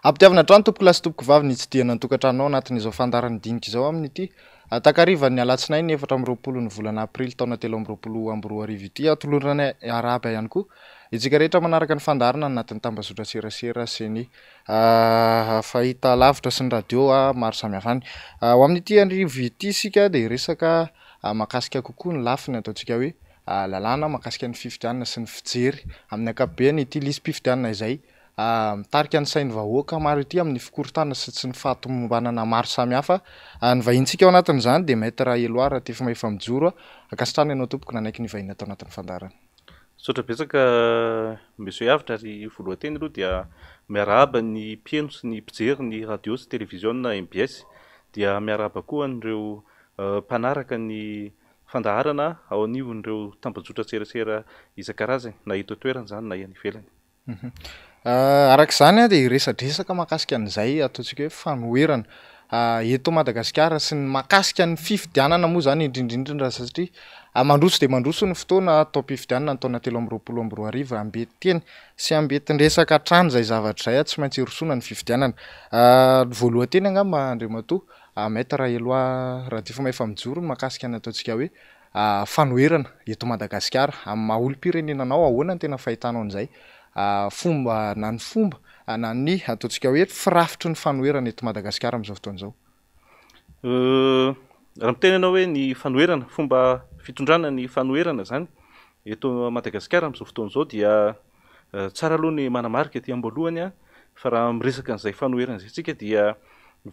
Ampitiavina hatrany tompokolahy sy tompokovavy ny hitsidihana ny tokantranonao anatin'izao fandaharan'ny dinika izao amin'ity takarivan'ny alatsinainy 24 ny volana aprily taona 2023 ity. Atolorana arahaba ihany koa isika rehetra manaraka ny fandaharana anatin'ny tambazotran-tserasera sy ny fahita lavitra sy ny radio maro samihafa any. Ho amin'ity hariva ity isika dia hiresaka mahakasika kokoa ny lafiny ataontsika hoe lalàna mahakasika ny fifidianana sy ny fijery amin'ny ankapobeny ity lisi-pifidianana izay mitarika ny sain'ny vahoaka maro ity amin'ny fikorontanana sy tsy ny fahatomombanana maro samihafa. Ny vahinintsika ao anatin'izany dia Maître Eloi Ratefimahefa Mijoro. Ankasitrahana ianao tompoko nanaiky ny vahiny atao anatin'ny fandaharana. Misaotra betsaka Monsieur Avotra ary voalohan-teny aloha dia miarahaba ny mpihaino sy ny mpijery ny radio sy televiziona mbs dia miarahaba koa an'ireo mpanaraka ny fandaharana ao anivon'ireo tambajotran-tserasera isan-karazany na eto an-toerana izany na any ivelany. Araka izany dia hiresadresaka mahakasika an'izay ataontsika hoe fanoherana eto Madagasikara sy ny mahakasika ny fifidianana moa izany indrindra indrindra satria mandroso dia mandroso ny fotoana taom-pifidianana ny taona 2023 ambetiny sy ambetin-dresaka hatrany izay zavatra izay tsy maintsy hirosoana ny fifidianana. Ny voalohan-teny angamba Andriamatoa Maître Eloi Radifomahefa Mijoro ny mahakasika ny ataontsika hoe fanoherana eto Madagasikara. Amin'ny maha olom-pirenena anao, ahoana no tena fahitanao an'izay fomba na ny fomba na ny ataontsika hoe firafitry ny fanoherana eto Madagasikara amin'izao fotoana izao? Raha miteny ianao hoe ny fanoherana, fomba fitondrana ny fanoherana izany eto Madagasikara amin'izao fotoana izao dia tsara aloha ny manamarika aty am-boalohany fa raha miresaka an'izay fanoherana izay isika dia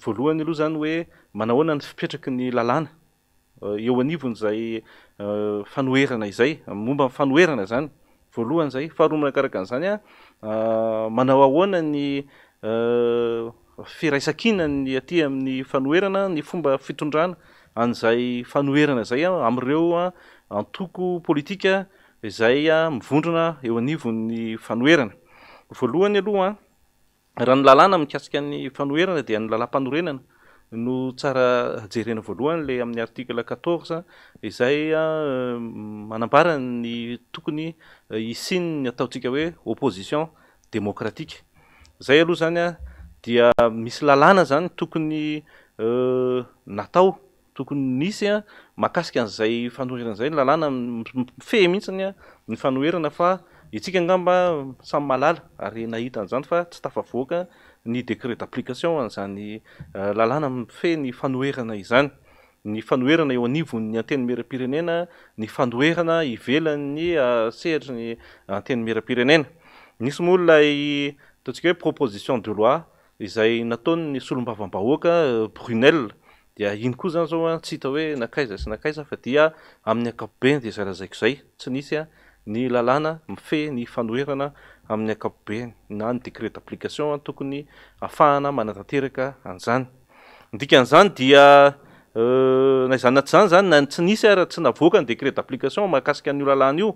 voalohany aloha izany hoe manahoana ny fipetraky ny lalàna eo anivon'izay fanoherana izay, momba ny fanoherana izany, voalohany izay. Faharoa manakaraka an'izany, manao ahoana ny firaisankinan'ny aty amin'ny fanoherana, ny fomba fitondrana an'izay fanoherana izay amin'ireo antoko politika izay mivondrona eo anivon'ny fanoherana. Voalohany aloha, Raha ny lalàna mikasika ny fanoherana dia ny lalàmpanorenana no tsara jerena voalohany ilay amin'ny article 14 izay manambara ny tokony hisian'ny ataontsika hoe opposition démocratique. Izay aloha izany dia misy lalàna izany tokony natao Tokony nisy mahakasika an'izay fanoherana izay ny lalàna mifehy mihitsy ny fanoherana fa isika angamba samy mahalala ary nahita an'izany fa tsy tafavoaka ny décret d'application an'izany lalàna mifehy ny fanoherana izany. Ny fanoherana eo anivon'ny antenimierampirenena, ny fanoherana ivelan'ny sehatry ny antenimierampirenena. Nisy moa ilay ataontsika hoe proposition de loi izay nataon'ny solombavambahoaka Brunelle Dia iny koa izany izao tsy hita hoe nankaiza sy nankaiza fa dia amin'ny ankapobeny dia izay lazaiko izay, tsy nisy ny lalàna mifehy ny fanoherana amin'ny ankapobeny na ny décret d'application tokony hahafahana manatanteraka an'izany. Ny dikan'izany dia na izany na tsy izany izany na tsy nisy ary tsy navoaka ny décret d'application mahakasika an'io lalàna io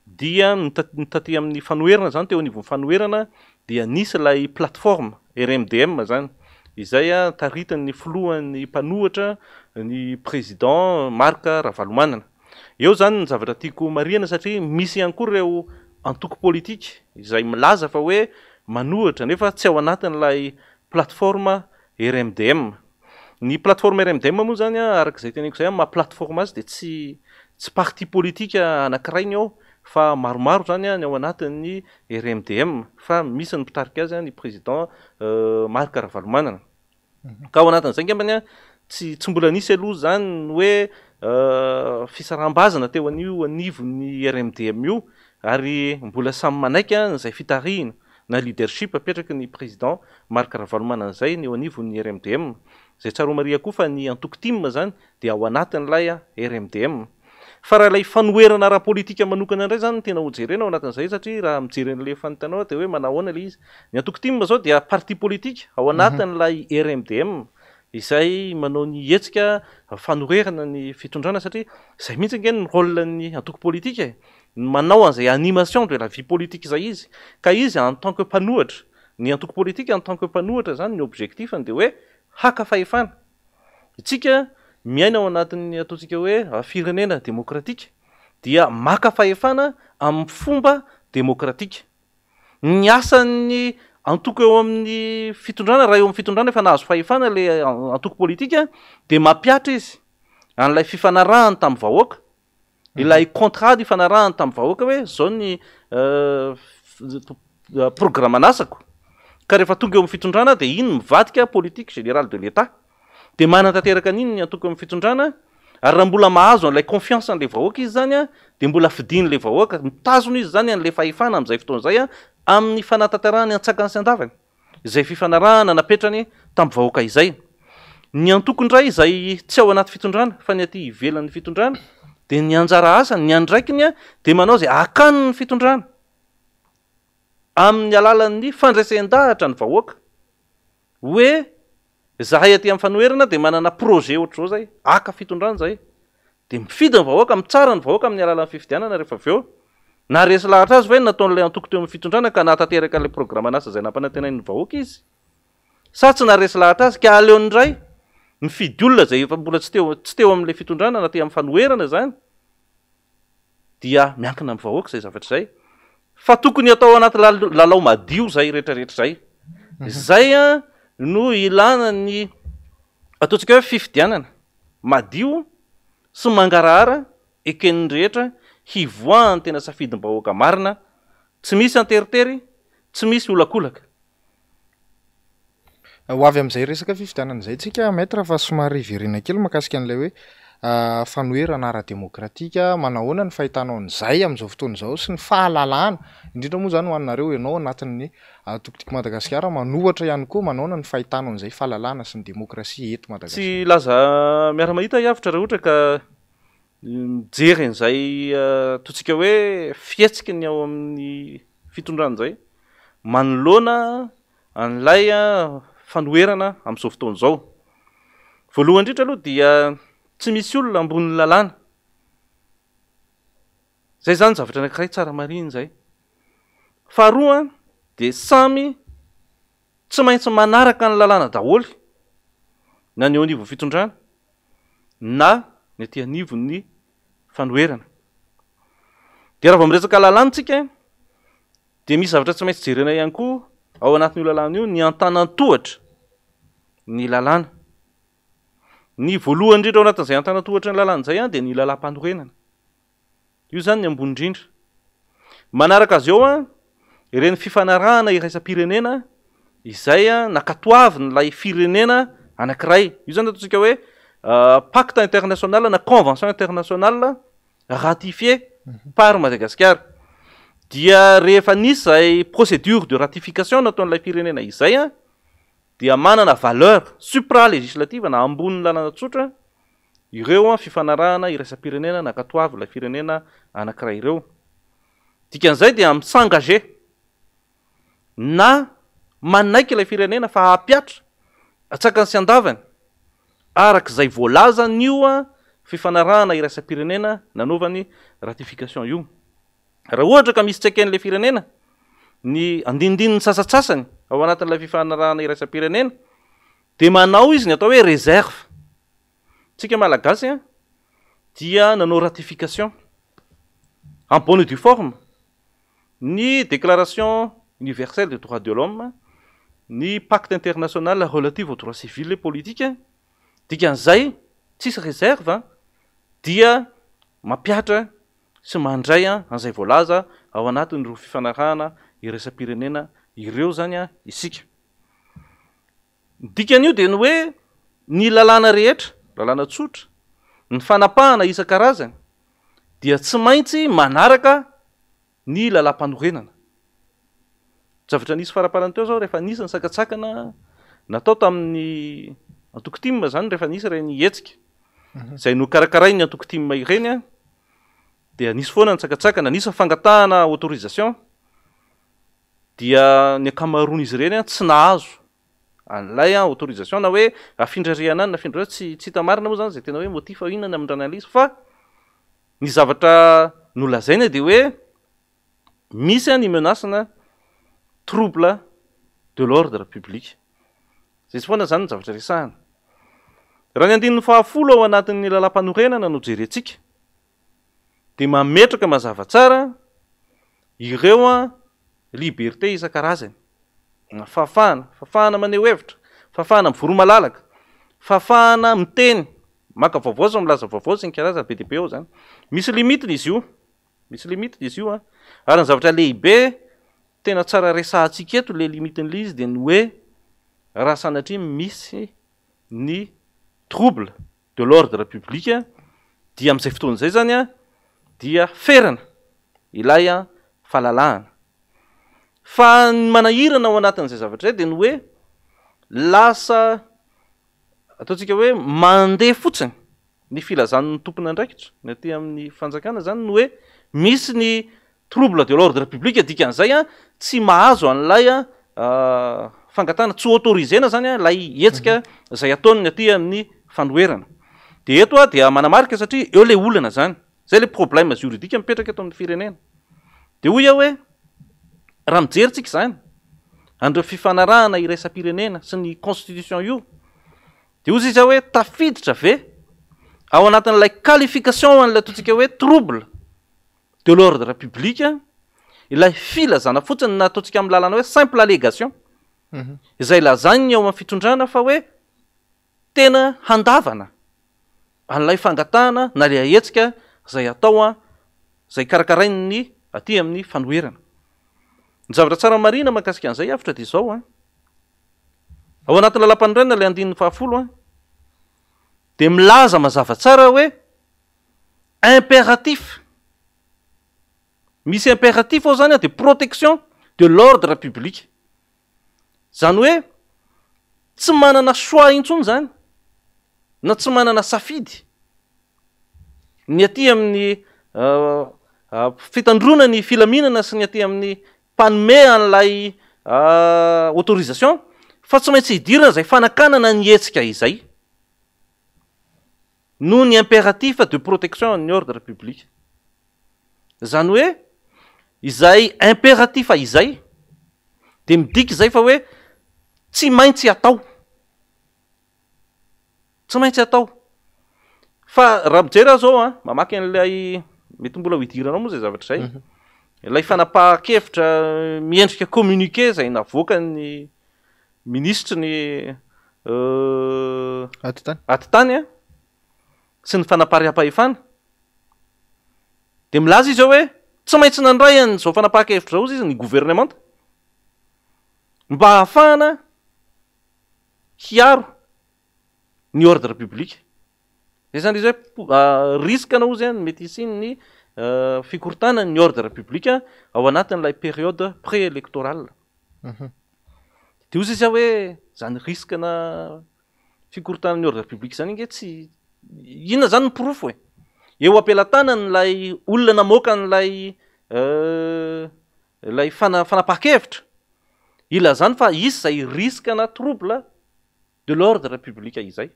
dia ny taty amin'ny fanoherana izany teo anivon'ny fanoherana dia nisy ilay plateforme RMDM izany izay taritin'ny filohan'ny mpanohitra ny président Marc Ravalomanana. Eo izany ny zavatra tiako marihana satria misy ihany koa ireo antoko politika izay milaza fa hoe manohitra nefa tsy ao anatin'ilay plateforme RMDM. Ny plateforme RMDM moa izany araka izay teneniko izay amin'ny maha plateforme azy dia tsy tsy parti politique anankiray ny ao fa maromaro izany ny ao anatin'ny RMDM fa misy ny mpitarika azy ny président Marc Ravalomanana. Ka ao anatin'izay angambany tsy tsy mbola nisy aloha izany ny hoe fisaraham-bazana teo an'io anivon'ny RMDM io ary mbola samy manaiky izay fitarihina na leadership apetraky ny président Marc Ravalomanana izay ny eo anivon'ny RMDM. Izay tsaroa marihina koa fa ny antoko tim izany dia ao anatin'ilay RMDM. Fa raha ilay fanoherana ara-politika manokana indray izany no tena hojerena ao anatin'izay satria raha mijery an'ilay fanontanianao aho dia hoe manahoana ilay izy. Ny antoko tim izao dia parti politique ao anatin'ilay RMDM izay manao ny hetsika fanoherana ny fitondrana satria izay mihitsy ange ny rôle-n'ny antoko politika e. Ny manao an'izay animation de la vie politique izay izy. Ka izy en tant que mpanohatra, ny antoko politika en tant que mpanohatra izany ny objectif-ny dia hoe haka fahefana. Isika miaina ao anatin'ny ataontsika hoe firenena demokratika dia maka fahefana amin'ny fomba demokratika. Ny asan'ny antoko eo amin'ny fitondrana, raha eo amin'ny fitondrana efa nahazo fahefana ilay antoko politika dia mampihatra izy an'ilay fifanarahany tamin'ny vahoaka, ilay contrat nifanarahany tamin'ny vahoaka hoe zao ny programan'asako, ka rehefa tonga eo amin'ny fitondrana dia iny mivadika politique générale de l'Etat. Dia manatanteraka an'iny ny antoko eo amin'ny fitondrana, ary raha mbola mahazo an'ilay confiance an'ilay vahoaka izy izany an, dia mbola fidian'ilay vahoaka, mitazona izy izany an'ilay fahefana amin'izay fotoana izay an, amin'ny fanatanterahany antsakany sy andavany izay fifanarahana napetrany tamin'ny vahoaka izay. Ny antoko indray izay tsy ao anaty fitondrana fa ny aty ivelan'ny fitondrana dia ny anjara asany, ny andraikiny dia manao izay hakany ny fitondrana amin'ny alalan'ny fandresen-dahatra ny vahoaka hoe Zahay aty amin'ny fanoherana dia manana projet ohatr'izao zay, haka fitondrana zay. Dia mifidy ny vahoaka, mitsara ny vahoaka amin'ny alalan'ny fifidianana rehefa avy eo. Naharesy lahatra azy ve ny nataon'ilay antoko teo amin'ny fitondrana ka nahatanteraka an'ilay programan'asa izay nampanantenainy ny vahoaka izy? Sa tsy naharesy lahatra azy ka aleony indray mifidy olona izay efa mbola tsy teo tsy teo amin'ilay fitondrana na teo amin'ny fanoherana izany? Dia miankina amin'ny vahoaka izay zavatra izay. Fa tokony atao anaty lalao madio izay rehetra rehetra izay. Izay no ilana ny ataontsika hoe fifidianana madio sy mangarahara eken'ny rehetra hivoahan'ny tena safidim-bahoaka marina, tsy misy anteritery, tsy misy olakolaka. Ho avy amin'izay resaka fifidianana izay tsika Maître fa somary hiverena kely mahakasika an'ilay hoe fanoherana ara-demokratika, manahoana ny fahitanao an'izay amin'izao fotoana izao sy ny fahalalahana, indrindra moa izany ho anareo ianao anatin'ny antoko Tiako Madagasikara manohatra ihany koa, manahoana ny fahitanao an'izay fahalalahana sy ny demokrasia eto Madagasikara? Tsy hilaza miara-mahita hiavotra raha ohatra ka mijery an'izay ataontsika hoe fihetsiky ny ao amin'ny fitondrana izay manoloana an'ilay fanoherana amin'izao fotoana izao. Voalohany indrindra aloha dia tsy misy olona ambonin'ny lalàna. Izay izany zavatra anankiray tsara marihina izay. Faharoa dia samy tsy maintsy manaraka ny lalàna daholo na ny eo anivon'ny fitondrana na ny aty anivon'ny fanoherana. Dia raha vao miresaka lalàna isika Dia misy zavatra tsy maintsy jerena ihany koa ao anatin'io lalàna io, ny antanan-tohatra ny lalàna. Ny voalohany indrindra ao anatin'izay antanan-tohatra ny lalàna izay dia ny lalàm-panorenana. Io izany ny ambony indrindra. Manaraka azy eo ireny fifanarahana iraisam-pirenena izay nankatoavin'ilay firenena anankiray. Io izany ataontsika hoe pacte international na convention internationale ratifié par Madagasikara. Dia rehefa nisy izay procédure de ratification nataon'ilay firenena izay dia manana valeur supra-législative na ambonin'ny lalàna tsotra ireo fifanarahana iraisam-pirenena nankatoavin'ilay firenena anankiray ireo. Dikan'izay dia mi-s'engager na manaiky ilay firenena fa hampihatra atsakany sy andavany araka izay voalazan'io fifanarahana iraisam-pirenena nanaovany ratification io. Raha ohatra ka misy tsy eken'ilay firenena ny andinindininy sasatsasany ao anatin'ilay fifanarahana iraisam-pirenena dia manao izy ny atao hoe réserve. Tsika Malagasy dia nanao ratification en bonne et due forme ny Déclaration universelle des droits de l'homme, ny Pacte international relatif aux droits civils et politiques, dikan'izay tsisy réserve dia mampihatra sy mandray an'izay voalaza ao anatin'ireo fifanarahana iraisam-pirenena ireo izany isika. Ny dikan'io dia ny hoe ny lalàna rehetra, lalàna tsotra, ny fanapahana isan-karazany dia tsy maintsy manaraka ny lalàmpanorenana. Zavatra nisy faraparany teo izao rehefa nisy ny sakantsakana natao tamin'ny antoko tim izany rehefa nisy ireny hetsika izay nokarakarain'ny antoko tim ireny dia nisy foana ny sakantsakana, nisy ny fangatahana autorisation dia ny ankamaroan'izy ireny tsy nahazo an'ilay autorisation na hoe afindra rihana any na afindra rihana tsy tsy hita marina moa zany izay tena hoe motif inona ny amindrana an'ilay izy fa ny zavatra nolazaina dia hoe misy ny menace na trouble de l'ordre public zay tsy foana zany ny zavatra resahana raha ny andininy fahafolo ao anatin'ny lalàmpanorenana no jerentsika dia mametraka mazava tsara ireo liberté isan-karazany. Na fahafahana, fahafahana maneho hevitra, fahafahana mivory malalaka, fahafahana miteny, maka vaovao sy milaza vaovao sy ny karazany be dia be ao zany. Misy limite izy io, misy limite izy io an. Ary ny zavatra lehibe tena tsara resahantsika eto le limite-n'ilay izy dia ny hoe raha sanatria misy ny trouble de l'ordre public dia amin'izay fotoana izay zany an dia ferana ilay fahalalahana. Fa ny manahirana ao anatin'izay zavatra izay dia ny hoe lasa ataontsika hoe mandeha fotsiny ny filazan'ny tompon'andraikitra ny aty amin'ny fanjakana zany ny hoe misy ny trouble de l'ordre public, dikan'izay an tsy mahazo an'ilay fangatahana, tsy autorisena zany an ilay hetsika izay ataon'ny aty amin'ny fanoherana. Dia eto aho dia manamarika satria eo ilay olana zany, zay ilay problème juridique mipetraka eto amin'ny firenena. Dia hoy aho hoe raha mijery tsika izany an'ireo fifanarahana iraisam-pirenena sy ny constitution io, dia hoy izy aho hoe tafiditra ve ao anatin'ilay qualification an'ilay ataontsika hoe trouble de l'ordre public ilay filazana fotsiny na ataontsika amin'ny lalana hoe simple allégation izay lazainy ao amin'ny fitondrana fa hoe tena handavana an'ilay fangatahana na ilay hetsika izay atao an, izay karakarain'ny aty amin'ny fanoherana. Ny zavatra tsara marihina mahakasika an'izay avotra dia izao an, ao anatin'ny lalàmpanorenana ilay andininy fahafolo an, dia milaza mazava tsara hoe impératif, misy impératif ao zany an, de protection de l'ordre public. Zany hoe tsy manana choix intsony zany na tsy manana safidy ny aty amin'ny fitandroana ny filaminana sy ny aty amin'ny mpanome an'ilay autorisation fa tsy maintsy hidirana izay fanakanana ny hetsika izay noho ny impératif de protection an'ny ordre public. Izany hoe izay impératif izay dia midika izay fa hoe tsy maintsy atao. Tsy maintsy atao. Fa raha mijery aho izao an, mamaky an'ilay, mety mbola ho idiranao moa izay zavatra izay, ilay fanapahan-kevitra miendrika communiqué izay navoakan'ny minisitry ny Atitany. Atitany an, sy ny fanapariaham-pahefana. Dia milaza izy eo hoe tsy maintsy nandray an'izao fanapahan-kevitra izao izy ny governemanta mba hahafahana hiaro ny ordre public. Zay zany izy hoe risque na ozy mety hisian'ny fikorontanan'ny ordre public ao anatin'ilay période pré-électorale. Dia hoy izy hoe zany risque na fikorontanan'ny ordre public zany ange tsy, inona zany ny porofo e? Eo am-pelatanan'ilay olona namoaka an'ilay ilay fanapahan-kevitra, ilazany fa hisy izay risque na trouble de l'ordre public izay.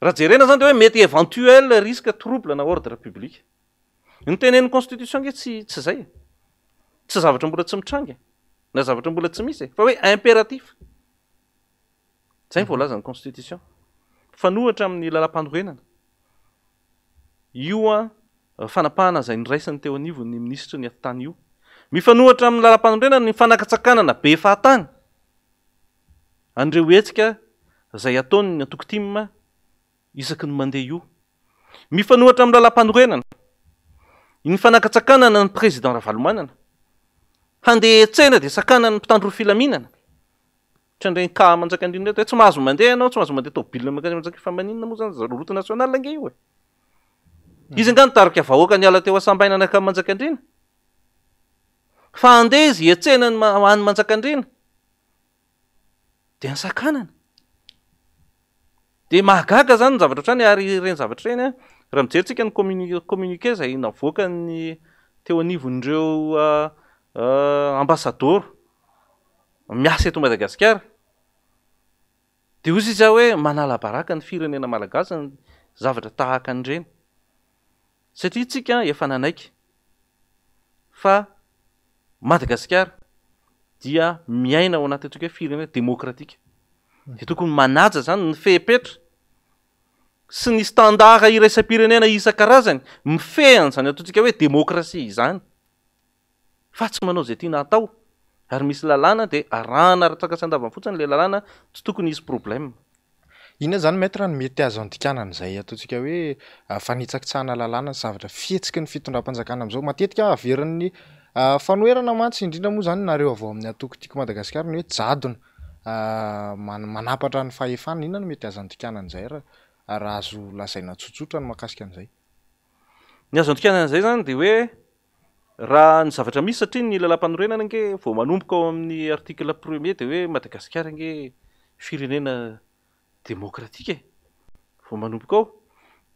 Raha jerena zany dia hoe mety éventuel risque trouble na ordre public. Ny tenenin'ny constitution ange tsy tsy izay e. Tsy zavatra mbola tsy mitranga e. Na zavatra mbola tsy misy e. Fa hoe impératif. Izay ny voalazan'ny constitution. Mifanohitra amin'ny lalàmpanorenana. Io an, fanapahana izay niraisiny teo anivon'ny minisitry ny atitany io. Mifanohitra amin'ny lalàmpanorenana ny fanakatsakanana be fahatany an'ireo hetsika izay ataon'ny antoko tim isaky ny mandeha io. Mifanohitra amin'ny lalàmpanorenana ny fanakatsakanana ny président Ravalomanana. Handeha hiantsena dia sakanan'ny mpitandro ny filaminana. Ohatran'ireny cas Manjakandriana ireto hoe tsy mahazo mandeha ianao, tsy mahazo mandeha tôbila mankany Manjakandriana. Fa maninona moa zany? Route nationale ange io e. Izy angaha nitarika vahoaka niala teo Asambaina nankany Manjakandriana? Fa handeha izy hiantsena any Manjakandriana. Dia nisakanana. Dia mahagaga zany ny zavatra ohatrany ary ireny zavatra ireny an, raha mijery tsika ny communiqué izay navoakan'ny teo anivon'ireo ambasadaoro miasa eto Madagasikara, dia hoy izy hoe manala baraka ny firenena malagasy ny zavatra tahaka an'ireny. Satria tsika efa nanaiky fa Madagasikara dia miaina ao anaty antsika hoe firenena demokratika. Dia tokony manaja zany ny fepetra sy ny standard iraisam-pirenena isan-karazany mifehy an'izany ataontsika hoe demokrasia izany. Fa tsy manao izay tiana hatao. Ary misy lalàna dia arahana ara-tsaka sy andavany fotsiny ilay lalàna, tsy tokony hisy problème. Inona izany Maître no mety azo andikana an'izay ataontsika hoe fanitsakitsahana lalàna ny zavatra fihetsiky ny fitondram-panjakana amin'izao? Matetika averin'ny fanoherana mantsy, indrindra moa izany nareo avy ao amin'ny antoko Tiako Madagasikara ny hoe jadona manampatra ny fahefana. Inona no mety azo andikana an'izay raha azo lazaina tsotsotra ny mahakasika an'izay? Ny azo andikana an'izay izany dia hoe raha ny zavatra misy satria ny lalàmpanorenana ange vao manomboka ao amin'ny article premier dia hoe Madagasikara ange firenena demokratika e, vao manomboka ao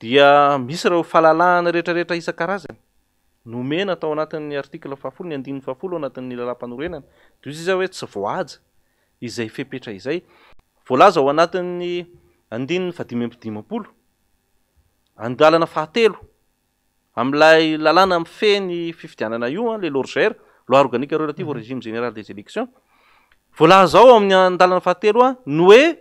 dia misy ireo fahalalahana rehetrarehetra isan-karazany nomena tao anatin'ny article fahafolo, ny andininy fahafolo ao anatin'ny lalàmpanorenana, dia hoy izy hoe tsy voahaja izay fepetra izay. Voalaza ao anatin'ny andininy fahadimy amby dimampolo, andalana fahatelo Amin'ilay lalàna mifehy ny fifidianana io, ilay LORGER, Loi organique relative au régime général des élections, voalaza ao amin'ny andalana fahatelo ny hoe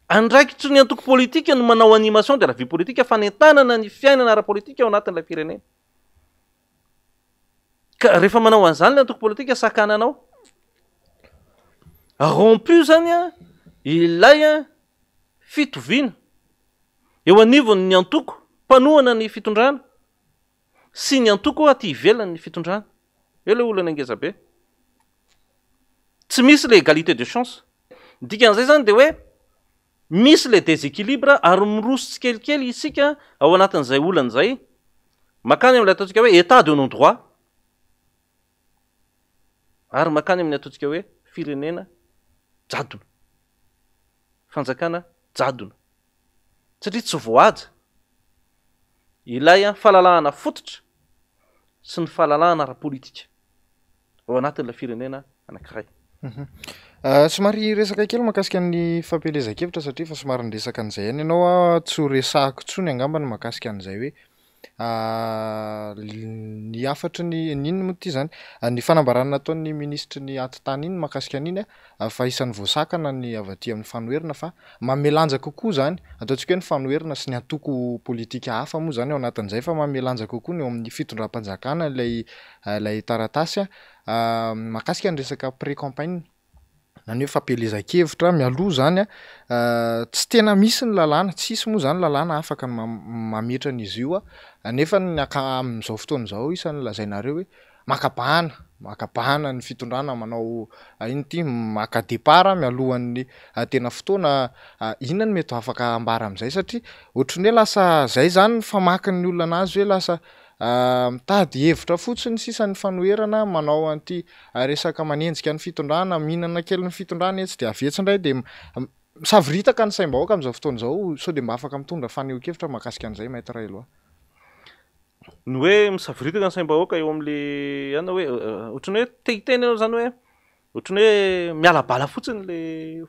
andraikitry ny antoko politika ny manao animation de la vie politique, fanentanana ny fiainana ara-politika ao anatin'ilay firenena. Ka rehefa manao an'izany ilay antoko politika, sakananao. Rompu izany ilay fitoviana. Eo anivon' ny antoko mpanohana ny fitondrana sy ny antoko aty ivelan' ny fitondrana. Eo ilay olana ngeza be. Tsy misy ilay égalité de chance. Ny dikan'izay izany dia hoe misy ilay déséquilibre ary miroso tsikelikely isika ao anatin'izay olana izay mankany amin'ilay ataontsika hoe état de non droit ary mankany amin'ny ataontsika hoe firenena jadona. Fanjakana jadona. Satria tsy voahaja ilay fahalalahana fototra sy ny fahalalahana ara-politika ao anatin'ilay firenena anankiray. Somary hiresaka kely mahakasika ny fampielezan-kevitra satria efa somary niresaka an'izay ihany ianao aho, tsy ho resahako intsony angamba ny mahakasika an'izay hoe Ny hafatry ny, ny inona moa ity izany? Ny fanambarana nataon'ny minisitry ny atitany iny mahakasika an'iny fa isan'ny voasakana ny avy aty amin'ny fanoherana fa manome lanja kokoa izany, ataontsika hoe ny fanoherana sy ny antoko politika hafa moa izany ao anatin'izay fa manome lanja kokoa ny eo amin'ny fitondram-panjakana ilay ilay taratasy mahakasika ny resaka pré-campagne. na ny hoe fampielezan-kevitra mialoha izany an, tsy tena misy ny lalàna, tsisy moa izany lalàna afaka ny mametra an'izy io an, nefa ny amin'izao fotoana izao isan'ny lazainareo hoe maka bahana, maka bahana ny fitondrana manao inona ity, maka départ mialohan'ny tena fotoana, inona no mety ho afaka ambara amin'izay satria ohatran'ny hoe lasa izay izany ny famakin'ny olona an'azy hoe lasa Mitady hevitra fotsiny sisa ny fanoherana manao an'ity resaka manenjika ny fitondrana, mihinana kely ny fitondrana etsy dia avy etsy indray dia misavoritaka ny saim-bahoaka amin'izao fotoana izao, sao dia mba afaka mitondra fanehoan-kevitra mahakasika an'izay Maître Eloi. Ny hoe misavoritaka ny saim-bahoaka eo amin'le anona hoe ohatran'ny hoe te hiteny ianao izany hoe ohatran'ny hoe miala bala fotsiny le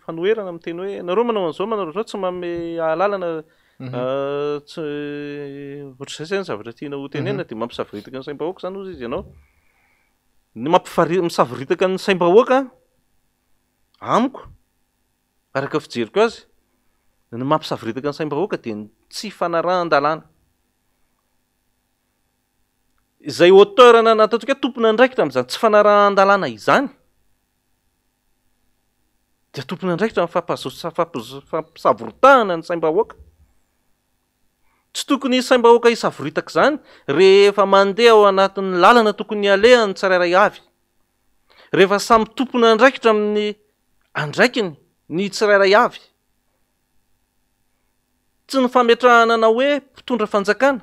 fanoherana miteny hoe nareo manao an'izao manao an'izao tsy manome alalana tsy ohatr'izay zay ny zavatra tiana ho tenenina dia mampisavoritaka ny saim-bahoaka izany hozy izy ianao. Ny mampifari- misavoritaka ny saim-bahoaka amiko araka ny fijeriko azy ny mampisavoritaka ny saim-bahoaka dia ny tsy fanarahan-dalàna. Izay auteur na ataontsika hoe tompon'andraikitra amin'izany tsy fanarahan-dalàna izany dia tompon'andraikitra amin'ny fampisavoritahana ny saim-bahoaka. Tsy tokony hisy saim-bahoaka hisavoritaka izany rehefa mandeha ao anatin'ny lalana tokony halehany ny tsirairay avy. Rehefa samy tompon'andraikitra amin'ny andraikiny ny tsirairay avy. Tsy ny fametrahana anao hoe mpitondra fanjakana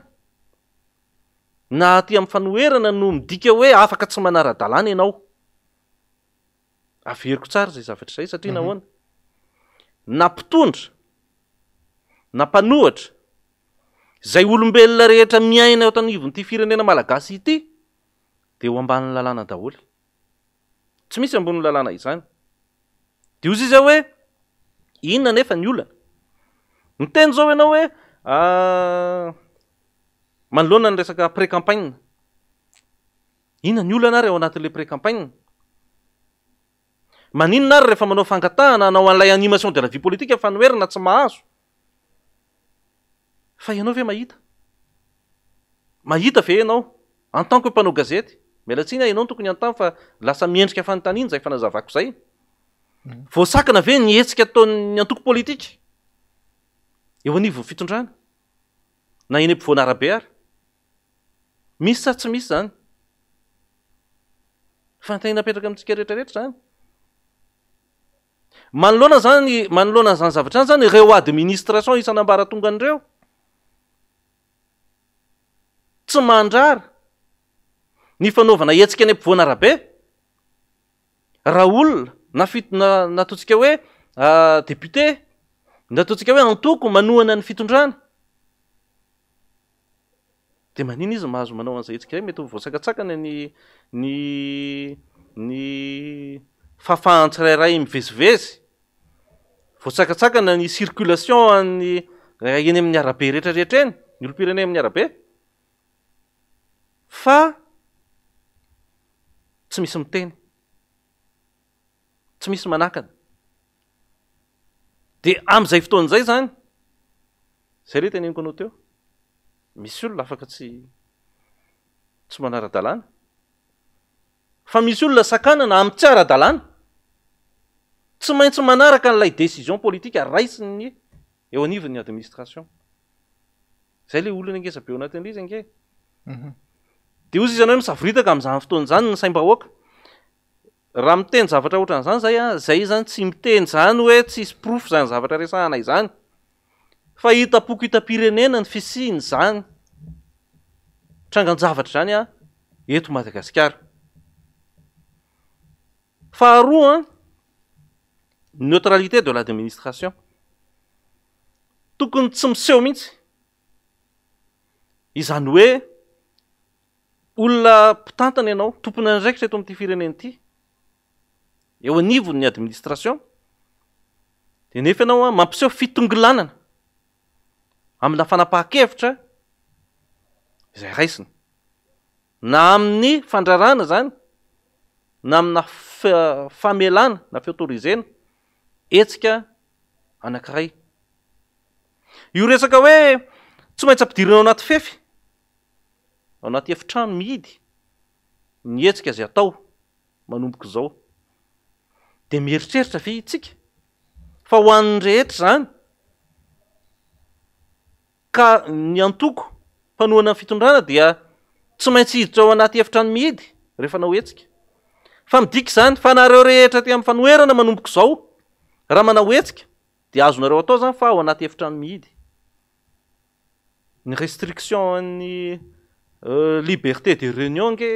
na aty amin'ny fanoherana no midika hoe afaka tsy manara-dalàna ianao. Averiko tsara izay zavatra izay satria nahoana? Na mpitondra na mpanohatra, izay olombelona rehetra miaina eto anivon'ity firenena malagasy ity dia eo ambanin'ny lalàna daholo. Tsy misy ambonin'ny lalàna izany. Dia hoy izy hoe, inona anefa ny olana? Miteny izao ianao hoe, manoloana ny resaka pré-campagne. Inona ny olana ary ao anatin'ilay pré-campagne? Maninona ary rehefa manao fangatahana hanao an'ilay animation de la vie politique fanoherana tsy mahazo? Fa ianao ve mahita? Mahita ve ianao en tant que mpanao gazety? Miala tsiny aho, ianao no tokony hanontany fa lasa miendrika fanontaniana izay fanazavako izay. Voasakana ve ny hetsika ataon'ny antoko politika eo anivon'ny fitondrana na eny ampovoan'arabe ary? Misy sa tsy misy izany? Fanontaniana apetraka amintsika rehetra rehetra izany. Manoloana izany, manoloana an'izany zavatra izany izany, ireo administration isan'ambaratongany ireo, tsy mandrara ny fanaovana hetsika eny ampovoan'arabe raha olona na fit- na na ataontsika hoe député, na ataontsika hoe antoko manohana ny fitondrana. Dia manina izy mahazo manao an'izay hetsika izay? Mety ho voasakatsakana ny ny ny fahafahan'ny tsirairay mivezivezy, voasakatsakana ny circulation an'ny eny amin'ny arabe rehetrarehetra eny, ny olom-pirenena amin'ny arabe. Fa tsy misy miteny, tsy misy manakana. Dia amin'izay fotoana izay izany, izay ilay teneniko anao teo, misy olona afaka tsy tsy manara-dalàna, fa misy olona sakanana amin'ny tsy ara-dalàna, tsy maintsy manaraka an'ilay décision politique raisin'ny eo anivon'ny administration. Izay ilay olana ngeza be ao anatin'ilay izy ange. Dia hoy izy ianao hoe misavoritaka amin'izany fotoana izany ny saim-bahoaka. Raha miteny zavatra ohatran'izany zay an, zay zany tsy miteny zany hoe tsisy porofo izany zavatra resahana izany. Fa hitam-poko hitam-pirenena ny fisian'izany trangan-javatra izany an, eto Madagasikara. Faharoa an, neutralité de l'administration. Tokony tsy miseho mihitsy. Izany hoe Olona mpitantana ianao, tompon'andraikitra eto amin'ity firenena ity, eo anivon'ny administration, dia nefa ianao mampiseho fitongilanana amina fanapahan-kevitra izay raisina, na amin'ny fandrarana izany, na amina famelana na fi-autorisena hetsika anankiray. Io resaka hoe tsy maintsy ampidirina ao anaty fefy, Ao anaty efitrano mihidy ny hetsika izay atao manomboka izao. Dia mieritreritra ve itsika fa ho an'ny rehetra izany ka ny antoko mpanohana ny fitondrana dia tsy maintsy hiditra ao anaty efitrano mihidy rehefa hanao hetsika? Fa midika izany fa nareo rehetra aty amin'ny fanoherana manomboka izao raha manao hetsika dia azonareo atao izany fa ao anaty efitrano mihidy. Ny restriction an'ny liberté de réunion ange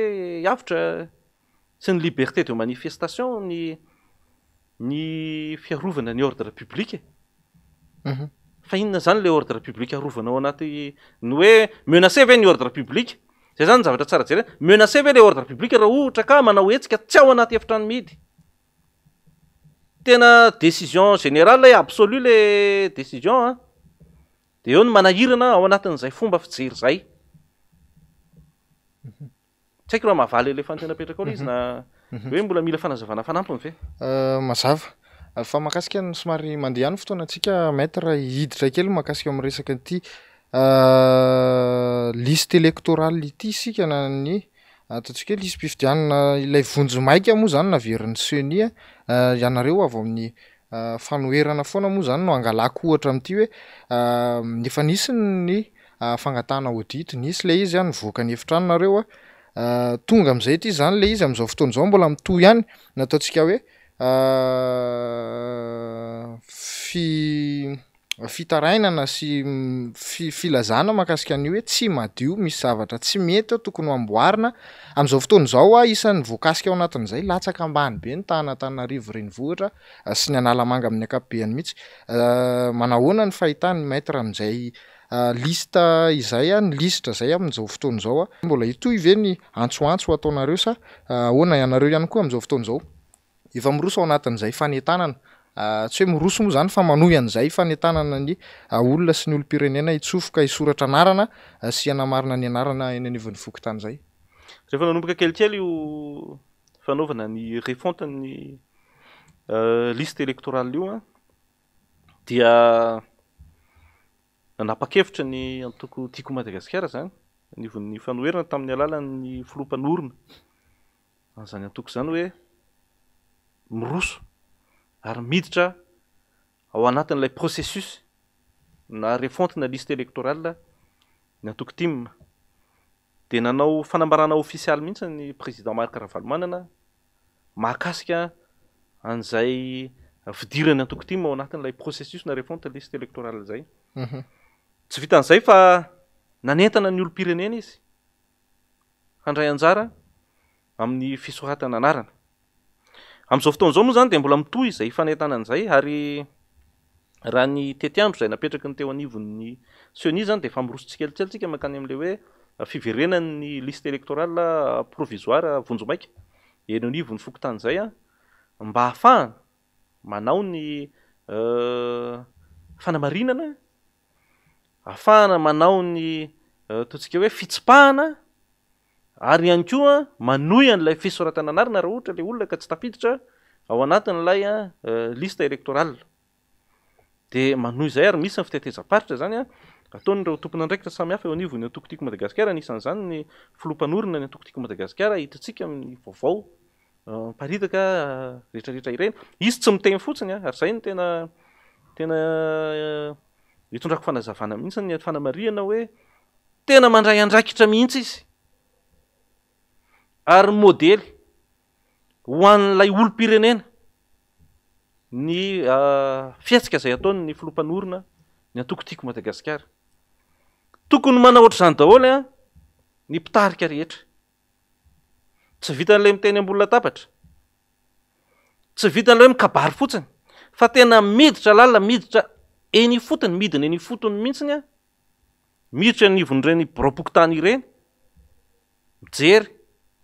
avotra sy ny liberté de manifestation ny ny fiarovana ny ordre public e. Fa inona zany le ordre public arovana ao anaty ny hoe menacé ve ny ordre public? Zay zany ny zavatra tsara jerena. Menacé ve le ordre public raha ohatra ka manao hetsika tsy ao anaty efitrano mihidy? Tena décision générale e, absolue le décision an. Dia eo no manahirana ao anatin'izay fomba fijery izay. Tsy haiko raha mahavaly ilay fanontaniana apetrakao ilay izy na hoe mbola mila fanazavana fanampiny ve? Mazava. Fa mahakasika ny somary mandeha ihany ny fotoanantsika Maître, hiditra kely mahakasika amin'ny resaka ity liste électorale ity isika na ny ataontsika hoe lisi-pifidianana ilay vonjimaika moa izany naverin'ny Ceni, ianareo avy ao amin'ny Fanoherana foana moa izany no angalako ohatra amin'ity hoe efa nisy ny fangatahana audit, nisy ilay izy an, nivoaka ny efitrano nareo an, tonga amin'izay ity izany ilay izy amin'izao fotoana izao mbola mitohy ihany ny ataontsika hoe fi- fitarainana sy filazana mahakasika an'io hoe tsy madio, misy zavatra tsy mety ao tokony ho amboarina. Amin'izao fotoana izao aho isan'ny voakasika ao anatin'izay, latsaka ambany be ny tahan'Antananarivo renivohitra sy ny Analamanga amin'ny ankapobeny mihitsy. Manahoana ny fahitan'ny Maître amin'izay liste izay, ny lisitra izay amin'izao fotoana izao? Mbola hitohy ve ny antsoantso ataonareo sa ahoana ianareo ihany koa amin'izao fotoana izao? Efa miroso ao anatin'izay fanentanana, tsy hoe miroso moa izany fa manohy an'izay fanentanana ny olona sy ny olom-pirenena hitsofoka hisoratra anarana sy hanamarina ny anarana eny anivon'ny fokontany izay. Rehefa nanomboka kelikely io fanaovana ny refonte ny liste électorale io dia nanapa-kevitra ny antoko Tiako Madagasikara izany anivon'ny fanoherana tamin'ny alalan'ny filoha mpanorina. an'izany antoko izany hoe miroso ary miditra ao anatin'ilay processus na refonte na liste électorale ny antoko tim. Dia nanao fanambarana ofisialy mihitsy ny président Marc Ravalomanana mahakasika an'izay fidiran'ny antoko tim ao anatin'ilay processus na refonte liste électorale izay. Tsy vitan'izay fa nanentana ny olom-pirenena izy handray anjara amin'ny fisoratana anarana. Amin'izao fotoana izao moa izany dia mbola mitohy izay fanentanana izay ary raha ny tetiandro izay napetraky ny teo anivon'ny CENI izany dia efa miroso tsikelikely tsika mankany amin'ilay hoe fiverenan'ny liste électorale provisoire vonjimaika eny anivon'ny fokontany izay mba hahafahana manao ny fanamarinana, hahafahana manao ny ataontsika hoe fitsipahana ary ihany koa manohy an'ilay fisoratana anarana raha ohatra ilay olona ka tsy tafiditra ao anatin'ilay liste électorale. Dia manohy izay ary misy ny fitetezam-paritra izany ataon'ireo tompon'andraikitra samihafa eo anivon'ny antoko Tiako Madagasikara, anisan'izany ny filoha mpanorina ny antoko Tiako Madagasikara, hitantsika amin'ny vaovao miparitaka rehetrarehetra ireny. Izy tsy miteny fotsiny ary izay no tena tena itondrako fanazavana mihitsy ny fanamarihana hoe tena mandray andraikitra mihitsy izy ary modely ho an'ilay olom-pirenena ny fihetsika izay ataon'ny filoha mpanorina ny antoko Tiako Madagasikara. Tokony manao ohatr'izany daholo ny mpitarika rehetra. Tsy vitan'ilay miteny ambony latabatra. Tsy vitan'ilay hoe mikabary fotsiny. Fa tena miditra lalina, miditra eny ifotony, midina eny ifotony mihitsiny an. Miditra eny anivon'ireny biraom-pokontany ireny. Mijery,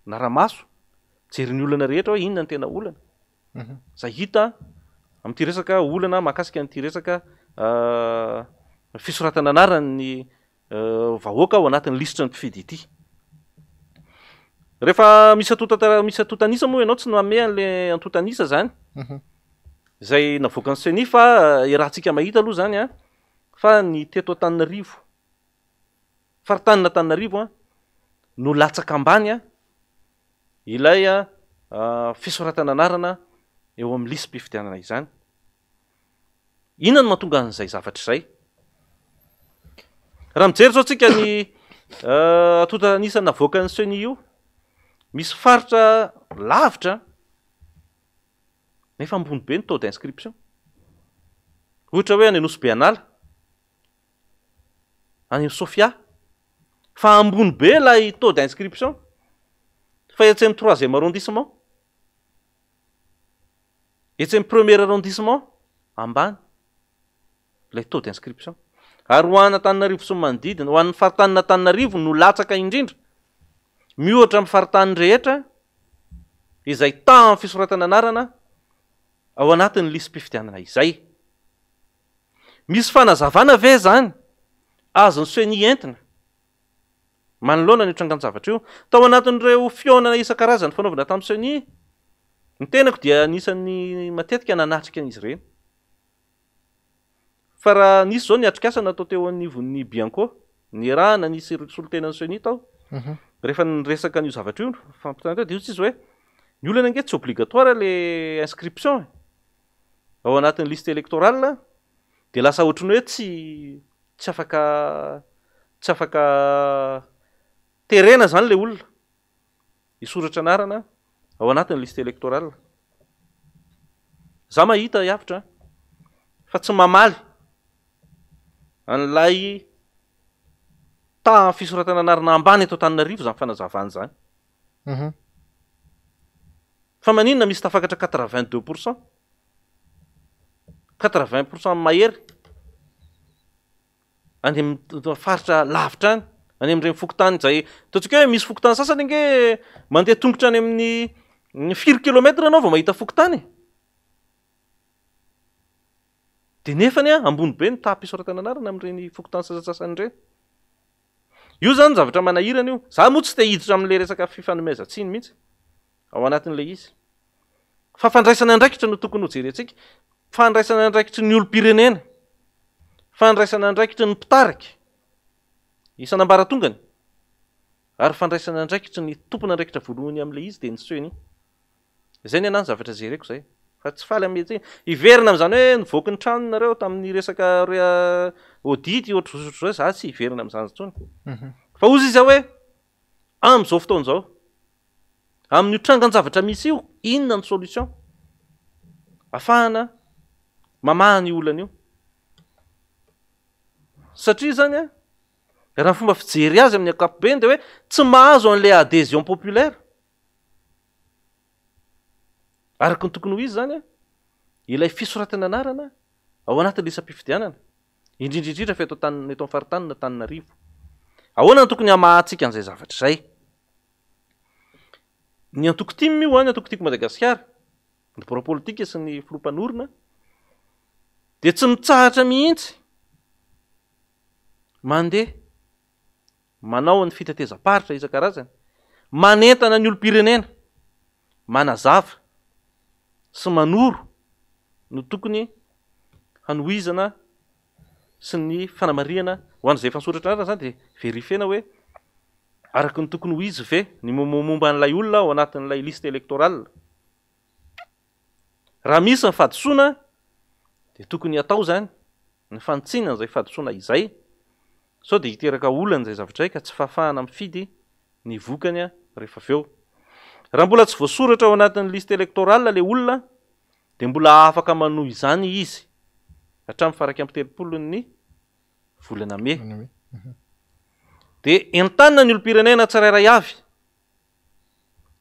nara-maso, mijery ny olana rehetra hoe inona ny tena olana. Izay hita amin'ity resaka olana mahakasika an'ity resaka fisoratana anaran'ny vahoaka ao anatin'ny lisitry ny mpifidy ity. Rehefa misy antontan-tara-, misy antontan'isa moa ianao tsy nanome an'ilay antontan'isa izany, izay navoakan'ny Ceni fa iarahantsika mahita aloha izany an, fa ny teto Antananarivo, faritanin'Antananarivo an, no latsaka ambany an, ilay fisoratana anarana eo amin'ny lisi-pifidianana izany. Inona no mahatonga an'izay zavatra izay? Raha mijery izao tsika ny antontan'isa navoakan'ny CENI io, misy faritra lavitra nefa ambony be ny taux d'inscription. Ohatra hoe any Nosy Be An'ala, any Sofia, fa ambony be ilay taux d'inscription fa etsy amin'ny troisième arrondissement. Etsy amin'ny premier arrondissement, ambany ilay taux d'inscription. Ary ho an'Antananarivo sy ny manodidina, ho an'ny faritanin'Antananarivo no latsaka indrindra, miohatra amin'ny faritany rehetra izay tahan'ny fisoratana anarana ao anatin'ny lisi-pifidianana izay. Misy fanazavana ve izany azon'ny Ceni entina Manoloana an'io trangan-javatra io, tao anatin'ireo fihaonana isan-karazany fanaovana tamin'ny Ceni, ny tenako dia anisan'ny matetika nanatrika an'izy ireny. Fa raha nisy izao ny atrikasa natao teo anivon'ny Bianco, niarahana nisy solontenan'ny Ceni tao, rehefa niresaka an'io zavatra io, fampitana teo, dia hoy izy hoe, ny olana ange tsy obligatoire ilay inscription e! Ao anatin'ny liste électorale, dia lasa ohatran'ny hoe tsy Tsy afaka tsy afaka terena zany le olona hisoratra anarana ao anatin'ny liste électorale. Za mahita hevitra fa tsy mamaly an'ilay tahan'ny fisoratana anarana ambany eto Antananarivo zany fanazavana zany. Fa maninona misy tafakatra 82%? 80% mahery any amin'ny faritra lavitra any, any amin'ireny fokontany izay ataontsika hoe misy fokontany sasany ange mandeha tongotra any amin'ny firy kilomètre ianao vao mahita fokontany e. Dia nefany an, ambony be ny taham-pisoratana anarana amin'ireny fokontany sasantsasany ireny. Io izany zavatra manahirana io. Za moa tsy te hiditra amin'ilay resaka fifanomezan-tsiny mihitsy ao anatin'ilay izy. Fa fandraisana andraikitra no tokony hojerentsika. Fandraisana andraikitry ny olom-pirenena. Fandraisana andraikitry ny mpitarika. Isan'ambaratongany. Ary fandraisana andraikitry ny tompon'andraikitra voalohany amin'ilay izy dia ny ceni. Izay ny anah ny zavatra jereko izay. Fa tsy faly amin'ny hetsika. Hiverina amin'izany hoe nivoaky ny trano nareo tamin'ny resaka audit ohatr'izao sy ohatr'izao, za tsy hiverina amin'izany intsony. Fa hozy izy aho hoe amin'izao fotoana izao, amin'io trangan-javatra misy io, inona ny solution afahana mamaha an'io olana io? Satria izany an, Raha ny fomba fijery azy amin'ny ankapobeny dia hoe tsy mahazo an'ilay adhésion populaire. Araka ny tokony ho izy izany, ilay fisoratana anarana ao anatin'ny isam-pifidianana, indrindra indrindra fa eto an-tany, eto amin'ny faritanin'Antananarivo. Ahoana no tokony hamahantsika an'izay zavatra izay? Ny antoko tim io, ny antoko Tiako Madagasikara, ny birao politika sy ny filoha mpanorina dia tsy mitsahatra mihitsy Mandeha, manao ny fitetezam-paritra isan-karazany, manentana ny olom-pirenena, manazava sy manoro no tokony hanohizana sy ny fanamarihana ho an'izay efa nisoratra anarana izany dia verifiena hoe araka ny tokony ho izy ve ny momba an'ilay olona ao anatin'ilay liste électorale. Raha misy ny fahadisoana dia tokony hatao izany ny fanitsiana an'izay fahadisoana izay sao dia hiteraka olana izay zavatra izay ka tsy fahafahana mifidy ny vokany rehefa avy eo. Raha mbola tsy voasoratra ao anatin'ny liste électorale ilay olona dia mbola afaka manohy izany izy hatramin'ny faha 31 ny volana mey. Dia entanina ny olom-pirenena tsirairay avy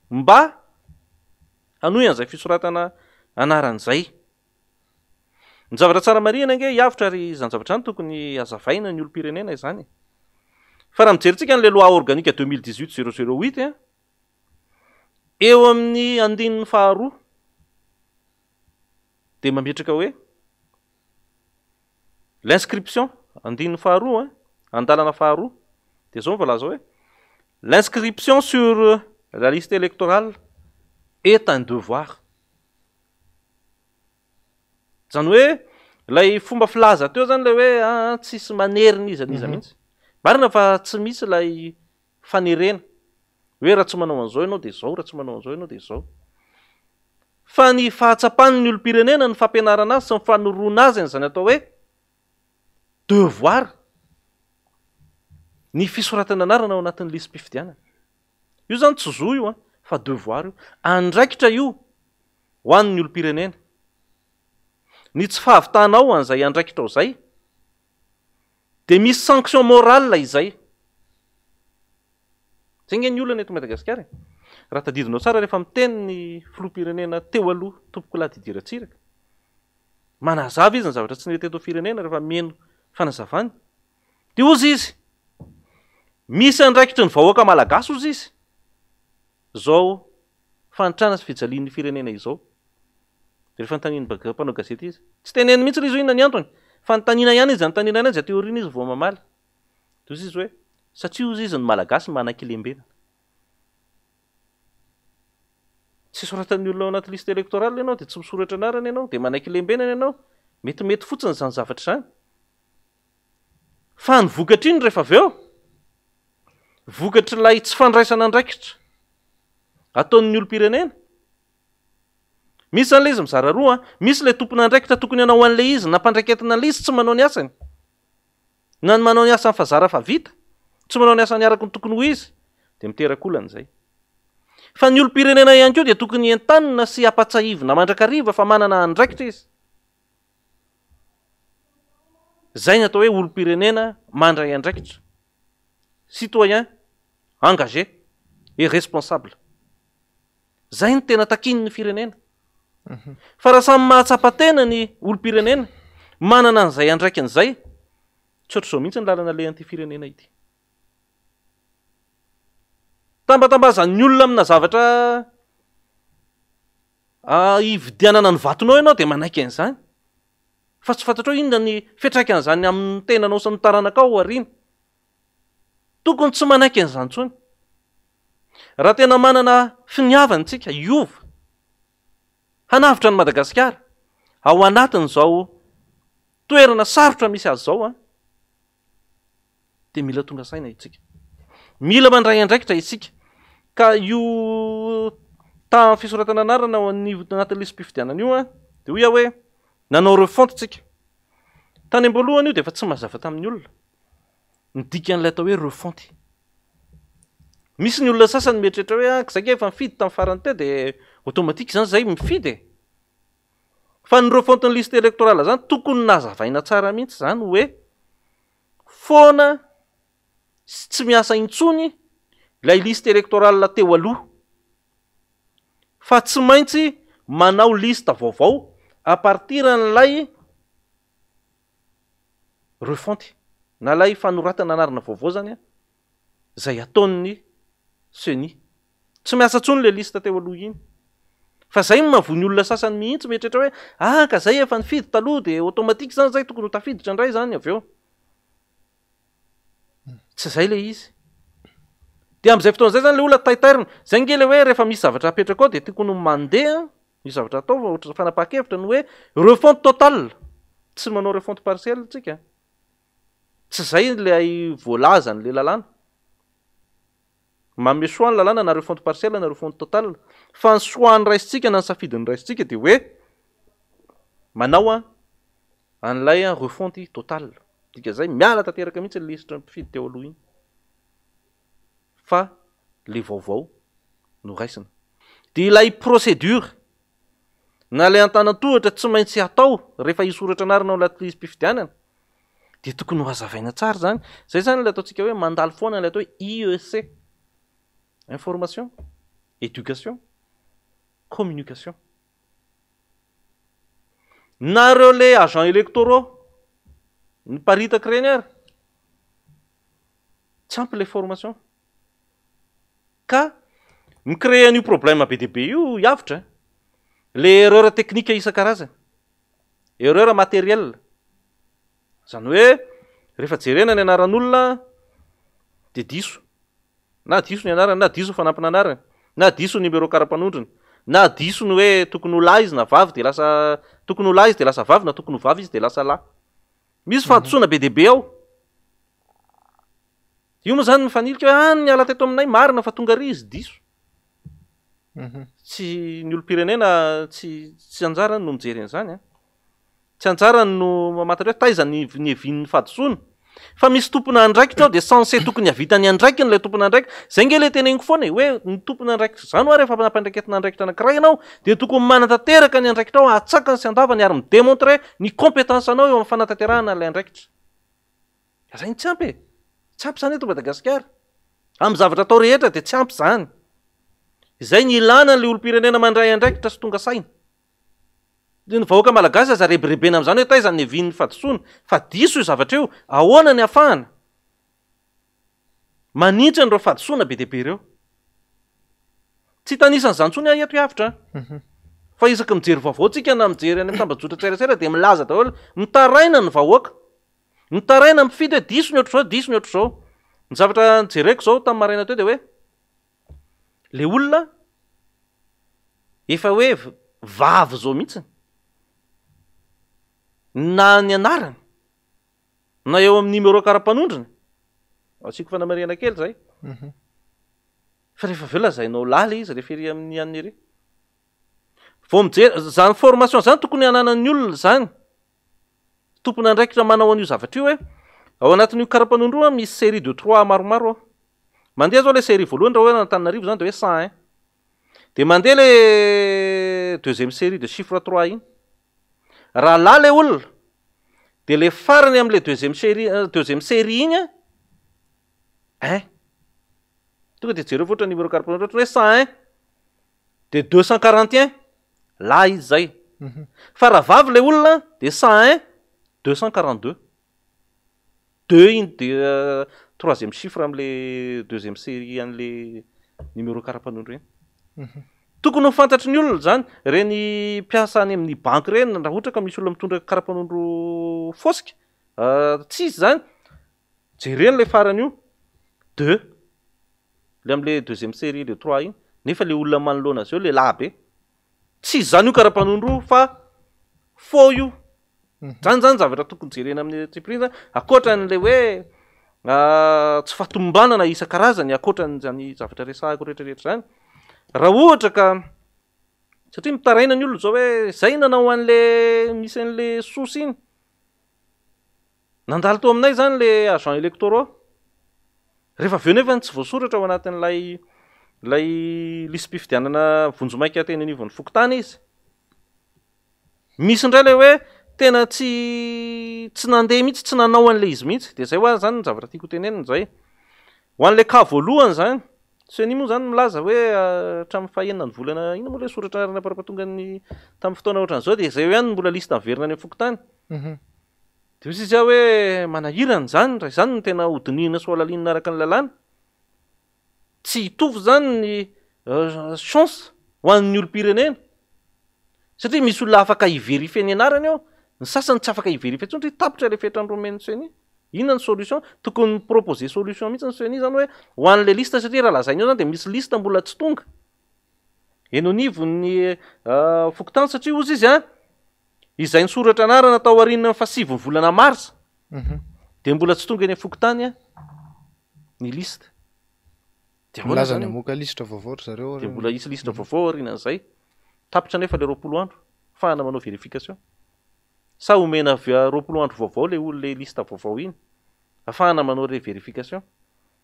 Mba hanohy an'izay fisoratana anarana izay. Ny zavatra tsara marihina ange hiavotra ary izany zavatra izany tokony hazavaina ny olom-pirenena izany e. Fa raha mijery tsika an'ilay loi organique 2018 008 a, eo amin'ny andininy faharoa dia mametraka hoe L'inscription, andininy faharoa, andalana faharoa, dia izao no voalaza hoe, L'inscription sur la liste électorale est un devoir. Izany hoe ilay fomba filaza teo izany ilay hoe ah, tsisy manery n'iza n'iza mihitsy. Marina fa tsy misy ilay fanerena hoe raha tsy manao an'izao ianao dia izao, raha tsy manao an'izao ianao dia izao. Fa ny fahatsapan'ny olom-pirenena ny fampianarana azy sy ny fanoroana azy an'izany atao hoe devoir, ny fisoratana anarana ao anatin'ny lisi-pifidianana. Io izany tsy zo io an, fa devoir io. Andraikitra io ho an'ny olom-pirenena. Ny tsy fahavitanao an'izay andraikitrao izay dia misy sanction morale izay. Zay nge ny olana eto Madagasikara e. Raha tadidinao tsara rehefa miteny ny filoham-pirenena teo aloha Tompokolahy Didier Ratsiraka, manazava izy ny zavatra tsy nety eto firenena rehefa miheno fanazavany. Dia hozy izy, misy andraikitry ny vahoaka malagasy hozy izy izao fahantrana sy fijalian'ny firenena izao. Dia rehefa anontanian'ny mpanao gazety izy, tsy teneniny mihitsy ilay izy hoe inona ny antony, fa anontaniana ihany izy, anontaniana ihany izy, aty aoriana izy vao mamaly. Dia hozy izy hoe, satria hozy izy ny Malagasy manaiky lembenana. Tsy soratan'ny olona ao anaty liste électorale ianao, dia tsy misoratra anarana ianao, dia manaiky lembenana ianao. Metimety fotsiny izany zavatra izany. Fa ny vokatr'iny rehefa avy eo, vokatr'ilay tsy fandraisana andraikitra ataon'ny olom-pirenena, misy izany ilay izy mizara roa, misy ilay tompon'andraikitra tokony hanao an'ilay izy, nampandraiketina an'ilay izy tsy manao ny asany. Na ny manao ny asany fa zara fa vita, tsy manao ny asany araka ny tokony ho izy, dia miteraka olana izay. Fa ny olom-pirenena ihany koa dia tokony entanina sy ampatsahivina mandrakariva fa manana andraikitra izy. Izay ny atao hoe olom-pirenena mandray andraikitra, citoyen engagé et responsable. Izay no tena takian'ny firenena. Fa raha samy mahatsapa tena ny olom-pirenena, manana an'izay andraikiny izay, tsy ohatr'izao mihitsy ny lalana alehan'ity firenena ity. Tambatambazan'ny olona amina zavatra hividianana ny vatonao ianao dia manaiky an'izany. Fa tsy fantatrao inona ny fiantraikan'izany amin'ny tenanao sy ny taranakao aoriana. Tokony tsy manaiky an'izany intsony. Raha tena manana finiavana isika hiova, hanavotra an'i Madagasikara ao anatin'izao toerana sarotra misy azy izao, dia mila tonga saina isika. Mila mandray andraikitra isika. Ka io tahan'ny fisoratana anarana ao anatin'ny lisi-pifidianana io an, dia hoy aho hoe nanao refonte tsika. Tany am-boalohany io dia efa tsy mazava tamin'ny olona ny dikan'ilay atao hoe refonte. Misy ny olona sasany mieritreritra hoe ah, zay nge efa nifidy tamin'ny farany teo dia automatique izany zay mifidy e. Fa ny refonte ny liste électorale zany tokony nazavaina tsara mihitsy izany hoe foana sy tsy miasa intsony ilay liste électorale teo aloha fa tsy maintsy manao liste vaovao à partir an'ilay refonte na ilay fanoratana anarana vaovao zany an, izay ataon'ny ceni. Tsy miasa intsony ilay liste teo aloha iny. Fa zay no mahavoa ny olona sasany mihitsy mieritreritra hoe ah ka zay efa nifidy taloha dia automatique zany zay tokony ho tafiditra indray zany avy eo. Tsy zay ilay izy. Dia amin'izay fotoana izay zany ilay olona taitairina. Zay nge ilay hoe rehefa misy zavatra apetraka ao dia tokony ho mandeha ny zavatra atao fa ohatran'ny fanapahan-kevitra ny hoe refonte totale. Tsy manao refonte partielle tsika. Tsy zay ilay voalazan'ilay lalàna. Manome choix ny lalàna na refonte partielle na refonte totale. Fa ny choix noraisintsika na ny safidy noraisintsika dia hoe manao an'ilay refonte totale. Dikan'izay miala tanteraka mihitsy ny lisitra mpifidy teo aloha iny. Fa le vaovao no raisina. Dia ilay procédure na ilay antanan-tohatra tsy maintsy atao rehefa hisoratra anarana ao anaty lisi-pifidianana dia tokony ho hazavaina tsara izany. Izay izany ilay ataontsika hoe mandalo foana ilay atao hoe IEC. Information, éducation, communication. Na ireo le agents électoraux niparitaka ireny ary tsy ampy ilay formation. Ka mi-créer an'io problème be dia be io Iavotra. Le erreur technique isan-karazany. Erreur matérielle. Izany hoe rehefa jerena ny anaran'olona dia diso. Na diso ny anarany, na diso ny fanampin'anarany, na diso ny numéro kara-panondrony, na diso ny hoe tokony ho lahy izy na vavy dia lasa tokony ho lahy izy dia lasa vavy na tokony ho vavy izy dia lasa lahy. Misy fahadisoana be dia be ao. Io moa izany mifanilika hoe ah niala teto aminay marina fa tonga ary izy diso. Tsy ny olom-pirenena tsy tsy anjarany no mijery an'izany an. Tsy anjarany no mamantatra hoe taiza ny niavian'ny fahadisoana. Fa misy tompon'andraikitra ao dia censé tokony hahavita ny andraikiny ilay tompon'andraikitra. Izay ange ilay teneniko foana e, hoe ny tompon'andraikitra izany hoa rehefa nampandraiketina andraikitra anankiray ianao dia tokony manatanteraka ny andraikitrao ahatsakany sy andavany ary mi-démontrer ny compétence anao eo amin'ny fanatanterahana ilay andraikitra. Zay no tsy ampy e! Tsy ampy izany eto Madagasikara. Amin'ny zavatra atao rehetra dia tsy ampy izany. Izay ny ilana an'ilay olom-pirenena mandray andraikitra sy tonga saina. Ny vahoaka malagasy aza rebirebena amin'izany hoe taiza ny niavian'ny fahadisoana, fa diso io zavatra io, ahoana ny hafahana manitsy an'ireo fahadisoana be dia be ireo. Tsy hitanisa an'izany intsony aho eto Iavotra a. Fa isaky mijery vaovao tsika na mijery any amin'ny tambajotran-tserasera dia milaza daholo, mitaraina ny vahoaka. Mitaraina mifidy hoe diso ny ohatr'izao, diso ny ohatr'izao. Ny zavatra nojereko izao tamin'ny maraina teo dia hoe le olona efa hoe vavy izao mihitsy na ny anarany na eo amin'ny numéro kara-panondrony. Asiako fanamarihana kely izay. Fa rehefa avy eo lazainao lahy ilay izy rehefa ery amin'ny anona ery. Vao mijery, izany formation izany tokony hananan'ny olona izany. Tompon'andraikitra manao an'io zavatra io hoe ao anatin'io kara-panondro io misy série de trois maromaro ao. Mandeha zao le série voalohany raha hoe Antananarivo zany de hoe 101. De mandeha le deuxième série de chiffre trois iny. Raha lahy le olona de le farany am'le deuxième série, deuxième série iny an, un. Tonga de jereo fa ohatra numéro kara-panondro ohatra hoe 101. De 241, lahy izy zay. Fa raha vavy le olona de 101, 242. Deux iny de troisième chiffre am'le deuxième série an'le numéro kara-panondro iny. Tokony ho fantatry ny olona zany, reny mpiasa any amin'ny banky reny raha ohatra ka misy olona mitondra kara-panondro fosika, tsy izy zany, jereny le farany io, deux. Le amle deuxième série le trois iny, nefa le olona manoloana azy eo lehilahy be. Tsy izy zany io kara-panondro io fa faux io. Zany zany zavatra tokony jerena amin'ny antsipiriany zany, ankoatran'le hoe. Tsy fahatomombanana isan-karazany ankoatran'izany zavatra resahiko rehetra rehetra izany. Raha ohatra ka, satria mitaraina ny olona izao hoe izay nanao an'le misy an'le sosy iny, nandalo teo aminay izany le agent électoraux, rehefa avy eo nefa tsy voasoratra ao anatin'ilay ilay lisi-pifidianana vonjimaika teny anivon'ny fokontany izy. Misy indray ilay hoe tena tsy tsy nandeha mihitsy, tsy nanao an'ilay izy mihitsy. Dia izay ho'a izany ny zavatra tiako hotenenina izay. Ho an'ilay cas voalohany izany, Ceni moa izany milaza hoe hatramin'ny fahenina ny volana, inona moa ilay soratra anarana amparapatongan'ny tamin'ny fotoana ohatran'izao dia izay ihany no mbola liste miverina any amin'ny fokontany. Dia hoy izy aho hoe manahirana izany raha izany no tena hodinihina sy hohalalinina araka ny lalàna. Tsy hitovy izany ny chance ho an'ny olom-pirenena satria misy olona afaka hi-verifier ny anarany eo, ny sasany tsy afaka hi-verifier intsony satria tapitra ilay fetra nomen'ny ceni. Inona ny solution? Tokony mi-proposer solution mihitsy ny ceni izany hoe ho an'ilay liste satria raha lazaina eo izany dia misy liste mbola tsy tonga eny anivon'ny fokontany satria hozy izy an, izay nisoratra anarana tao aorian'ny fahasivin'ny volana marsa dia mbola tsy tonga eny amin'ny fokontany ny liste. Dia ahoana Milaza ny izany? hamoaka lisitra vaovao ry zareo Dia mbola hisy lisitra vaovao aorianan'izay. Tapitra anefa ilay 20 andro ahafahana manao vérification. Sa omena avy 20 andro vaovao ilay olona ilay liste vaovao iny ahafahana manao ilay vérification.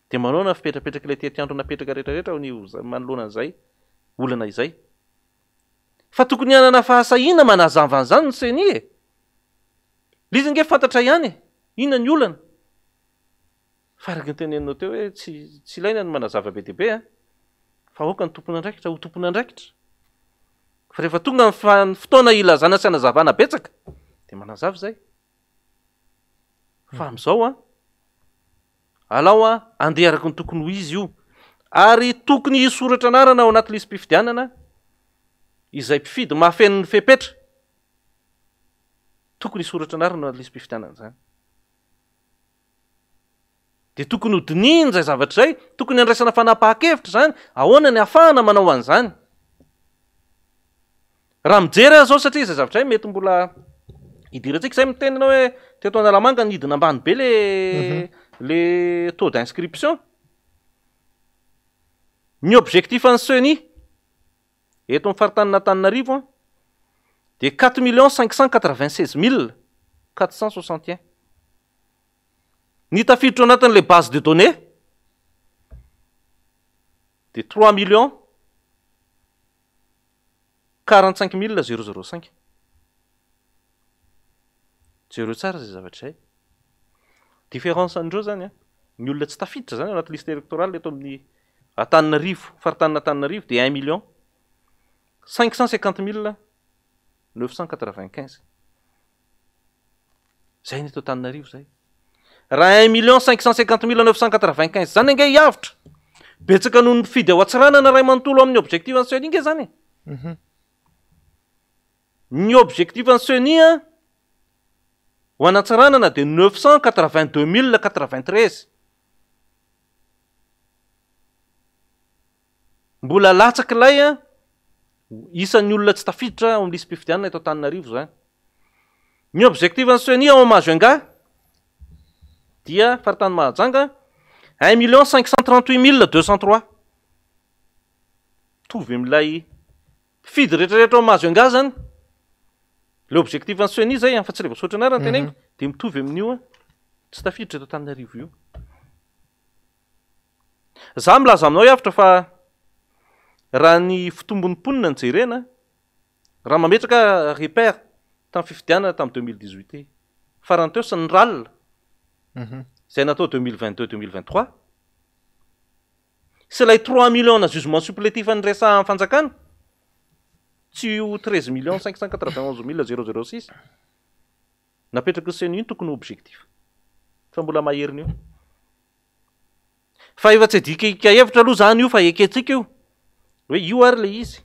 Dia manaona ny fipetrapetrak'ilay tetiandro napetraka rehetrarehetra ao anivon'izay manoloana an'izay olana izay. Fa tokony hanana fahasahiana manazava an'izany ny ceni e! Ilay izy ange fantatra ihany e! Inona ny olana? Fa araka ny teneninao teo hoe tsy tsy ilaina ny manazava be dia be an! Fa aoka ny tompon'andraikitra ho tompon'andraikitra. Fa rehefa tonga ny fa ny fotoana hilazana sy hanazavana betsaka dia manazava izay. Fa amin'izao an, alao an, andeha araka ny tokony ho izy io. Ary tokony hisoratra anarana ao anaty lisi-pifidianana izay mpifidy mahafeno ny fepetra. Tokony hisoratra anarana ao anaty lisi-pifidianana izany. Dia tokony ho dinihina izay zavatra izay, tokony handraisana fanapahan-kevitra izany, ahoana ny ahafahana manao an'izany. Raha mijery aho izao satria izay zavatra izay mety mbola hidirantsika izay miteny ianao hoe teto Analamanga nidina ambany be le le taux d'inscription. Ny objectif an'ny CENI eto amin'ny faritanin'Antananarivo an, dia 4 596 461. Ny tafiditra ao anatin'ilay base de données dia 3 045 005. Jereo tsara izay zavatra izay. Différence an'ireo zany an, ny olona tsy tafiditra zany ao anaty liste électorale eto amin'ny Antananarivo, faritanin'Antananarivo dia 1 550 995. Zay ny eto Antananarivo zay. Raha 1 550 995 zany ange hiavotra. Betsaka noho ny mpifidy ao Antsiranana ray manontolo amin'ny objectif an'ny CENI nge zany e. Ny objectif an'ny CENI an, ho an'Antsiranana dia 982 093. Mbola latsak'ilay an, isan'ny olona tsy tafiditra ao amin'ny lisi-pifidianana eto Antananarivo izany. Ny objectif an'ny CENI ao Majunga dia faritany Mahajanga 1 538 203. Mitovy amin'ilay mpifidy rehetrarehetra ao Majunga zany. Le objectif an'ny CENI zay an, fa tsy ilay voasoratra anarana teneniko, dia mitovy amin'io an, tsy tafiditra eto Antananarivo io. Za milaza aminao Iavotra fa raha ny fitombon'ny mponina no jerena, raha mametraka repère tamin'ny fifidianana tamin'ny 2018 farany teo sy ny RAL izay natao 2022 2023 sy ilay 3 millions na jugement supplétif niresahan'ny fanjakana, tsy io 13 591 006 napetraky ny CENI io no tokony ho objectif fa mbola maherin'io. Fa efa tsy adika hevitra aloha zany io fa ekentsika io hoe io ary le izy.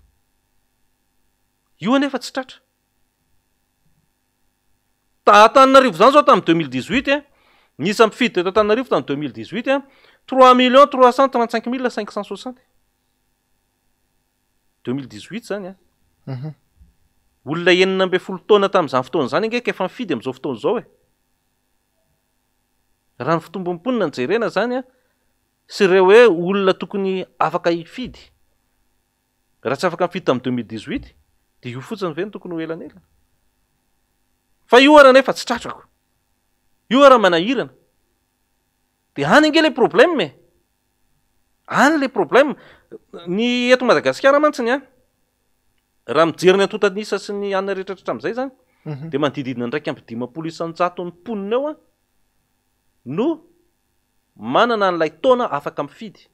Io anefa tsy tratra. Ta Antananarivo zany zao tamin'ny 2018 an, ny isan'ny mpifidy teto Antananarivo tamin'ny 2018 an, 3 335 560. 2018 zany an. Olona 16 taona tamin'izany fotoana izany ange ka efa mifidy amin'izao fotoana izao e. Raha ny fitombon'ny mponina no jerena izany an, sy ireo hoe olona tokony afaka hifidy, raha tsy afaka nifidy tamin'ny 2018 dia io fotsiny ve no tokony ho elanelana? Fa io ara nefa tsy tratrako. Io ara manahirana. Dia any ange ilay problème e! Any ilay problème. Ny eto Madagasikara mantsiny an, raha mijery ny antontan'isa sy ny anona rehetra hatramin'izay izany, dia manodididina ny 51 isan-jaton'ny mponina eo an, no manana an'ilay taona afaka mifidy.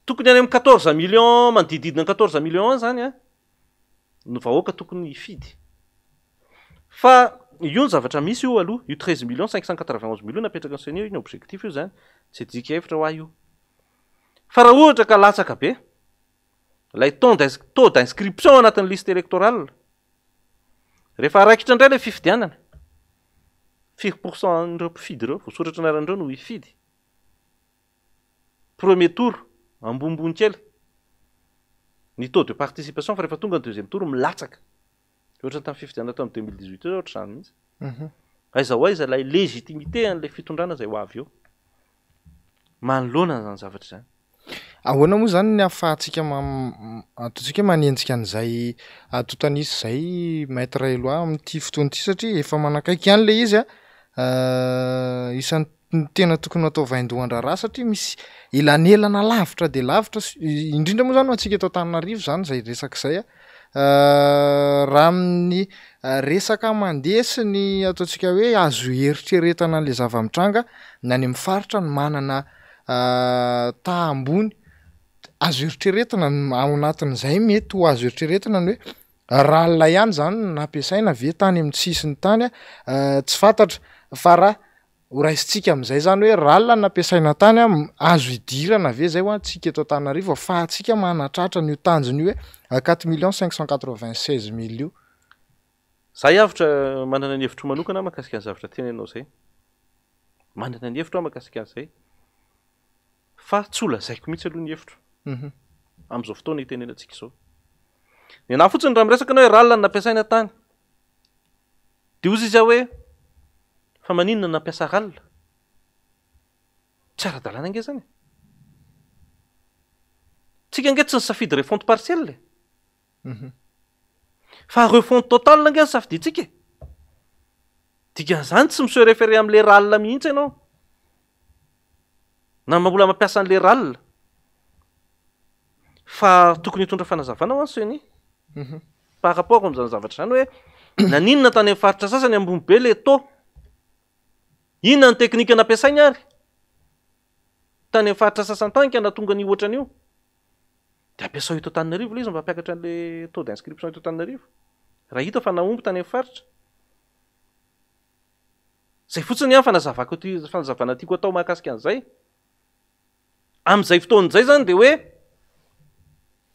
Tokony any amin'ny 14 millions, manodididina ny 14 millions any izany an, no vahoaka tokony hifidy. Fa io ny zavatra misy io aloha, io 13 millions 591 mille io napetraka ny CENI io ny objectif io izany, tsy adika hevitra ho ahy io. Fa raha ohatra ka latsaka be ilay taux taux d'inscription ao anatin'ny liste électorale, rehefa raikitra indray ilay fifidianana, firy pourcent an'ireo mpifidy ireo, voasoratra anarana ireo no hifidy? Premier tour, ambonimbony kely ny taux de participation fa rehefa tonga ny deuxième tour milatsaka. Ohatran'ny tamin'ny fifidianana tamin'ny 2018 io ohatr'izany mihitsy. Aiza ho aiza ilay légitimité an'ilay fitondrana izay ho avy eo manoloana an'izany zavatra izany. Ahoana moa izany ny ahafahantsika ataontsika hoe manenjika an'izay antontan'isa izay Maître Eloi amin'ity fotoana ity satria efa manakaiky ihany ilay izy an, isan'ny ny tena tokony ho atao vaindohan-draharaha satria misy elanelana lavitra dia lavitra sy indrindra moa zany ho antsika eto Antananarivo zany izay resaka izay a, raha amin'ny resaka mandeha sy ny ataontsika hoe azo eritreretana an'le zava-mitranga ny any amin'ny faritra no manana taha ambony, azo eritreretina ao anatin'izay mety ho azo eritreretina ny hoe Ralina ihany izany no nampiasaina ve tany amin'ny sisiny tany a, tsy fantatra fa raha ho raisintsika amin'izay izany hoe ralina no nampiasaina tany a, azo idirana ve izay ho antsika eto Antananarivo ahafahantsika manatratra an'io tanjona io hoe quatre millions cinq cent quatre-vingt-seize mille io? Za hiavotra manana ny hevitro manokana aho mahakasika ny zavatra teneninao izay. Manana ny hevitro aho mahakasika an'izay. Fa tsy ho lazaiko mihitsy aloha ny hevitro. Amin'izao fotoana itenenantsika izao. Ny anahy fotsiny raha miresaka anao hoe ralina no nampiasaina tany. Dia hozy izy aho hoe fa maninona no nampiasa ralina? Tsy ara-dalàna ange izany e. Tsika ange tsy nisafidy refonte partielle e. Fa refonte totale ange no safidintsika e. Dikan'izany tsy mi-se référer amin'ilay ralina mihitsy ianao. Na mbola mampiasa an'ilay ralina. Fa tokony hitondra fanazavana ho an'ny CENI. Par rapport amin'izany zavatra izany hoe naninona tany amin'ny faritra sasany ambony be ilay taux. Inona ny teknika nampiasainy ary? Tany amin'ny faritra sasany tany ka nahatonga an'io ohatran'io. Dia ampiasao eto Antananarivo ilay izy mba hampiakatra an'ilay taux d'inscription eto Antananarivo. Raha hita fa nahomby tany amin'ny faritra. Izay fotsiny ihany fanazavako ty, fanazavana tiako atao mahakasika an'izay. Amin'izay fotoana izay izany dia hoe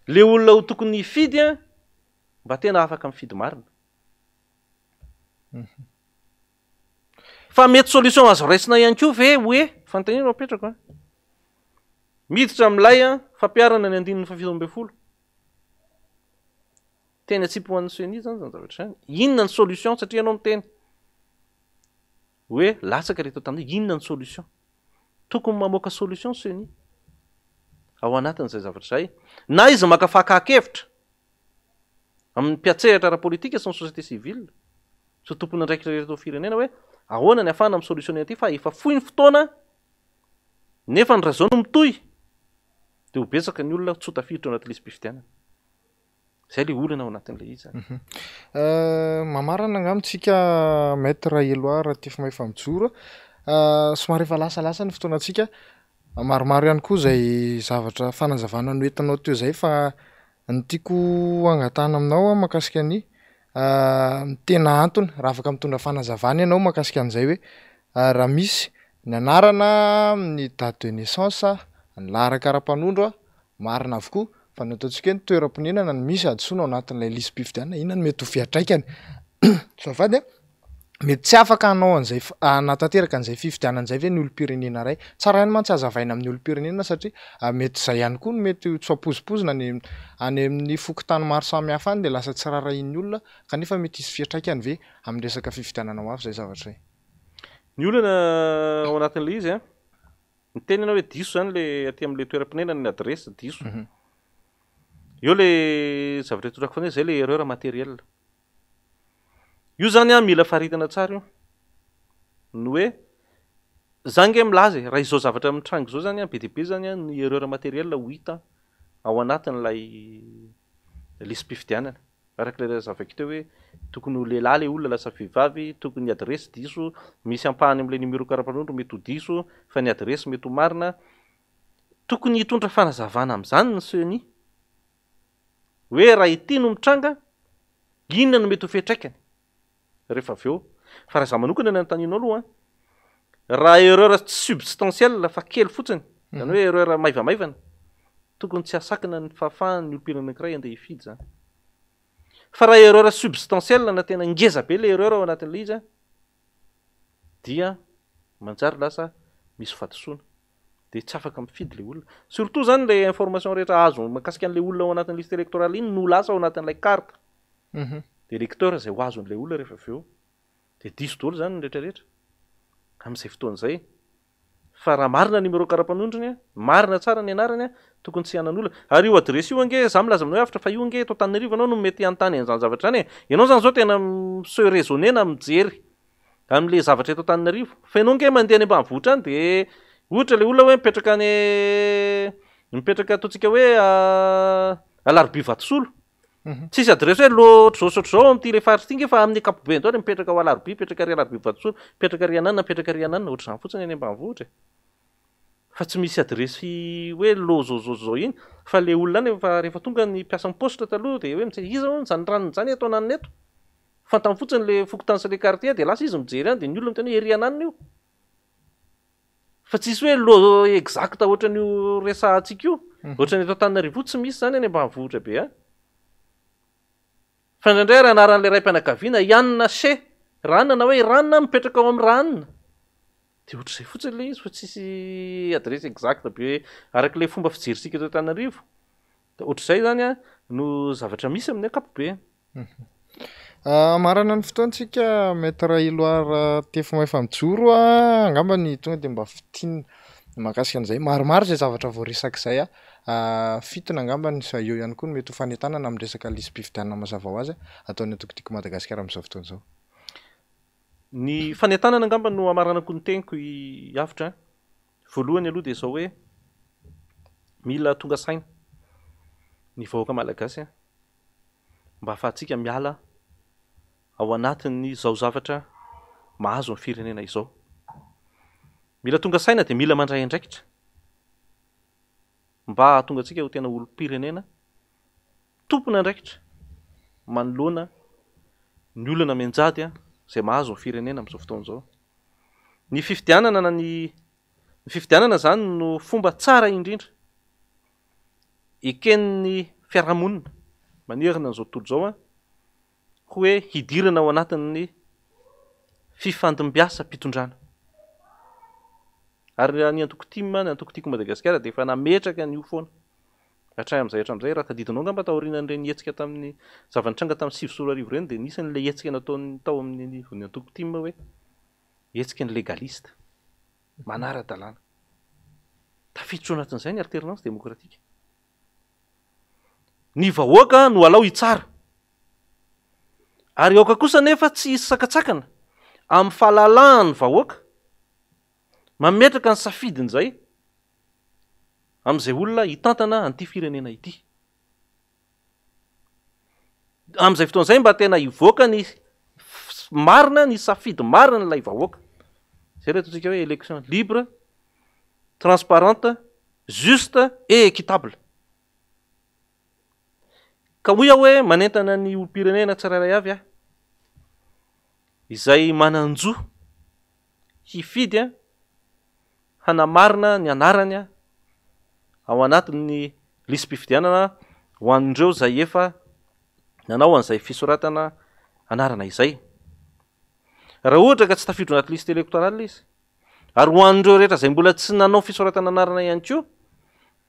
le olona ho tokony hifidy an, mba tena afaka mifidy marina. Fa mety solution azo raisina ihany koa ve hoe, fanontaniana no apetrako an, miditra amin'ilay an, fampiharana ny andininy faha 17. Teny atsipy ho an'ny CENI zany zany zavatra izany. Inona ny solution satria ianao miteny hoe latsaka reto tamin'izay, inona ny solution? Tokony mamoaka solution CENI ao anatin'izay zavatra izay. Na izy maka fakan-kevitra amin'ny mpiantsehatra ara-politika sy ny société civile sy tompon'andraikitra rehetra eto amin'ny firenena hoe ahoana ny ahafahana mi-solutionner an'ity fa efa fohy ny fotoana nefa ny raha izao no mitohy dia ho betsaka ny olona tsy ho tafiditra ao anaty lisi-pifidianana. Izay ilay olana ao anatin'ilay izy zany. Mamarana angamba tsika Maître Eloi Ratifimaifa Mijoro a. Somary efa lasalasa ny fotoanantsika. Maromaro ihany koa izay zavatra fanazavana noentinao teo izay fa ny tiako hangatahana aminao mahakasika ny ny tena antony raha afaka mitondra fanazavana ianao mahakasika an'izay hoe raha misy ny anarana, ny date de naissance, ny laharan-karapanondro Marina avokoa fa ny ataontsika hoe ny toeram-ponenana no misy hadisoana ao anatin'ilay lisi-pifidianana, inona no mety ho fiantraikany? Azafady a! Mety tsy afaka hanao an'izay hanatanteraka an'izay fifidianana izay ve ny olom-pirenena iray? Tsara ihany mantsy hazavaina amin'ny olom-pirenena satria mety izay ihany koa no mety tsy ho ampoizimpoizina any any amin'ny fokontany maro samihafa any dia lasa tsy raharahian'ny olona kanefa mety hisy fiantraikany ve amin'ny resaka fifidianana ho avy izay zavatra izay? Ny olana ao anatin'ilay izy an, niteny ianao hoe diso izany ilay aty amin'ilay toeram-ponenana ny adiresy diso. Eo ilay zavatra itondrako foana hoe izay ilay erreur matérielle. Io zany an mila faritana tsara io. Ny hoe za nge milaza e, raha izao zavatra mitranga izao zany an, be dia be zany an ny erreur matériel ho hita ao anatin'ilay lisi-pifidianana. Araka ilay nazavaiko teo hoe tokony ho lehilahy ilay olona lasa vehivavy, tokony ny adiresy diso, misy ampahany amin'ilay numéro karapanondro mety ho diso fa ny adiresy mety ho marina. Tokony hitondra fanazavana amin'izany ny ceni. Hoe raha ity no mitranga, inona no mety ho fiantraikany rehefa avy eo. Fa raha izaho manokana no anontanianao aloha an, raha erreur tsy substantielle fa kely fotsiny, izany hoe erreur maivamaivana, tokony tsy hahasakana ny fahafahan'ny olom-pirenena anankiray handeha hifidy izany. Fa raha erreur substantielle na tena ngeza be ilay erreur ao anatin'ilay izy an, dia manjary lasa misy fahadisoana. Dia tsy afaka mifidy ilay olona. Surtout izany ilay information rehetra azo mahakasika an'ilay olona ao anatin'ny liste électorale iny no lasa ao anatin'ilay carte d'électeur izay ho azon'ilay olona rehefa avy eo. Dia diso daholo izany ny rehetra rehetra amin'izay fotoana izay. Fa raha marina ny numéro karapanondrony, marina tsara ny anarany, tokony tsy hanan'olana. Ary io adiresy io ange, za milaza aminao hoe avotra fa io ange eto Antananarivo ianao no mety hanontany an'izany zavatra izany e. Ianao izany izao tena mi-se raisonner na mijery amin'ilay zavatra eto Antananarivo. Fa ianao ange mandeha any ambanivohitra any dia ohatra ilay olona hoe mipetraka any mipetraka ataontsika hoe Alarobia Vatosolo. Tsisy adiresy hoe lo ohatr'izao sy ohatr'izao amin'ity ilay faritra ity ange fa amin'ny ankapobeny daholo mipetraka ao Alarobia, mipetraka ary Alarobia Vatosolo, mipetraka ary Ananona, mipetraka ary Ananona, ohatr'izany fotsiny any ambanivohitra e. Fa tsy misy adiresy hoe lo zao zao zao iny fa ilay olona any efa rehefa tonga ny mpiasan'ny paositra taloha dia hoe mijery iza hono izany ranona izany eto Ananona eto. Fantany fotsiny ilay fokontany sy ilay quartier dia lasa izy mijery any dia ny olona miteny hoe ery Ananona io. Fa tsisy hoe lot exact ohatran'io resahantsika io, ohatran'ny eto Antananarivo io tsy misy izany any ambanivohitra be any. Fa indraindray ary anaran'ilay raim-pianakaviana i Anna chez Ranona na hoe i Ranona mipetraka ao amin'ny Ranona. Dia ohatr'izay fotsiny ilay izy fa tsisy adresse exacte be araka ilay fomba fijerintsika eto Antananarivo. Dia ohatr'izay izany no zavatra misy amin'ny ankapobeny. Hamarana ny fotoantsika Maître Iloire Tefy Mijoro a, angamba ny tonga dia mba fintinina mahakasika an'izay. Maromaro izay zavatra voaresaka izay a, fintina angamba ny eo ihany koa ny mety ho fanentanana amin'ny resaka lisi-pifidianana mazava ho azy ataon'ny antoko Tiako Madagasikara amin'izao fotoana izao. Ny fanentanana angamba no hamaranako ny teniko i Avotra a. Voalohany aloha dia izao hoe mila tonga saina ny vahoaka malagasy a. mba hahafahantsika miala ao anatin'izao zavatra mahazo ny firenena izao. Mila tonga saina dia mila mandray andraikitra mba hahatonga antsika ho tena olom-pirenena tompon'andraikitra manoloana ny olana mianjady izay mahazo ny firenena amin'izao fotoana izao. Ny fifidianana na ny ny fifidianana izany no fomba tsara indrindra eken'ny fiarahamonina manerana an'izao tontolo izao an, hoe hidirana ao anatin'ny fifandimbiasam-pitondrana. Ary raha ny antoko tim, ny antoko Tiako Madagasikara dia efa nametraka an'io foana hatramin'izay hatramin'izay. Raha tadidinao angamba taorian'ireny hetsika tamin'ny zava-nitranga tamin'ny 2009 ireny dia nisy an'ilay hetsika nataon'ny tao amin'ny anivon'ny antoko tim hoe hetsiky ny légaliste, manara-dalàna. Tafiditra ao anatin'izay ny alternance démocratique. Ny vahoaka no alao hitsara. Ary aoka kosa anefa tsy hisy sakantsakana amin'ny fahalalahan'ny vahoaka mametraka ny safidiny izay amin'izay olona hitantana an'ity firenena ity. Amin'izay fotoana izay mba tena hivoaka ny marina, ny safidy marina ilay vahoaka. Izay ilay ataontsika hoe élection libre, transparente, juste et équitable. Ka hoy aho hoe manentana ny olom-pirenena tsirairay avy aho, izay manan-jo hifidy hanamarina ny anarany ao anatin'ny lisi-pifidianana ho an'ireo izay efa nanao an'izay fisoratana anarana izay. Raha ohatra ka tsy tafiditra ao anaty liste électorale izy, ary ho an'ireo rehetra izay mbola tsy nanao fisoratana anarana ihany koa,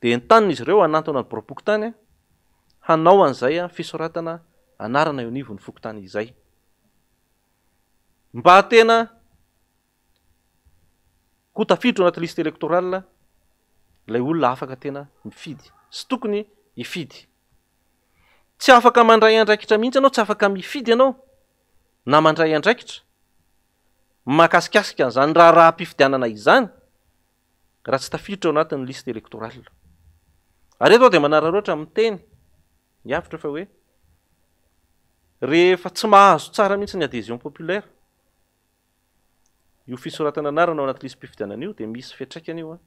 dia entanina izy ireo hanantona ny biraom-pokontany hanao an'izay fisoratana anarana eo anivon'ny fokontany izay. Mba tena ho tafiditra ao anaty liste électorale ilay olona afaka tena mifidy sy tokony hifidy. Tsy afaka mandray andraikitra mihitsy ianao, tsy afaka mifidy ianao na mandray andraikitra mahakasikasika an'izany raharaham-pifidianana izany raha tsy tafiditra ao anatin'ny liste électorale. Ary eto aho dia manararaotra miteny ny hevitra fa hoe rehefa tsy mahazo tsara mihitsy ny adhésion populaire, io fisoratana anarana ao anaty lisi-pifidianana io dia misy fiantraikany io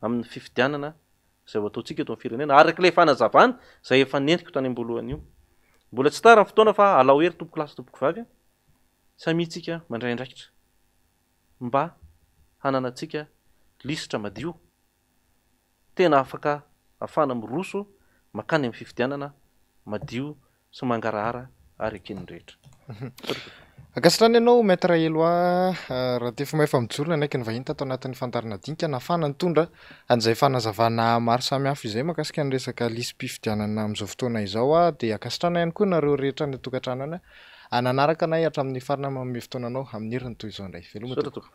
amin'ny fifidianana izay ho ataontsika eto amin'ny firenena, araka ilay fanazavana izay efa nentiko tany am-boalohany io. Mbola tsy tara ny fotoana fa alao hery tompoko lahy sy tompoko vavy, samia tsika mandray andraikitra mba hananantsika lisitra madio tena afaka ahafahana miroso mankany amin'ny fifidianana madio sy mangarahara ary eken'ny rehetra. Ankasitrahana ianao Maître Eloi Ratefimahefa mijoro nanaiky ny vahiny tato anatin'ny fandaharana dinika nahafahana nitondra an'izay fanazavana maro samihafa izay mahakasika ny resaka lisi-pifidianana amin'izao fotoana izao dia ankasitrahana ihany koa nareo rehetra any an-tokantrano any nanaraka anay hatramin'ny farany manome fotoana anao amin'ny heriny toy izao indray. Veloma tompoko.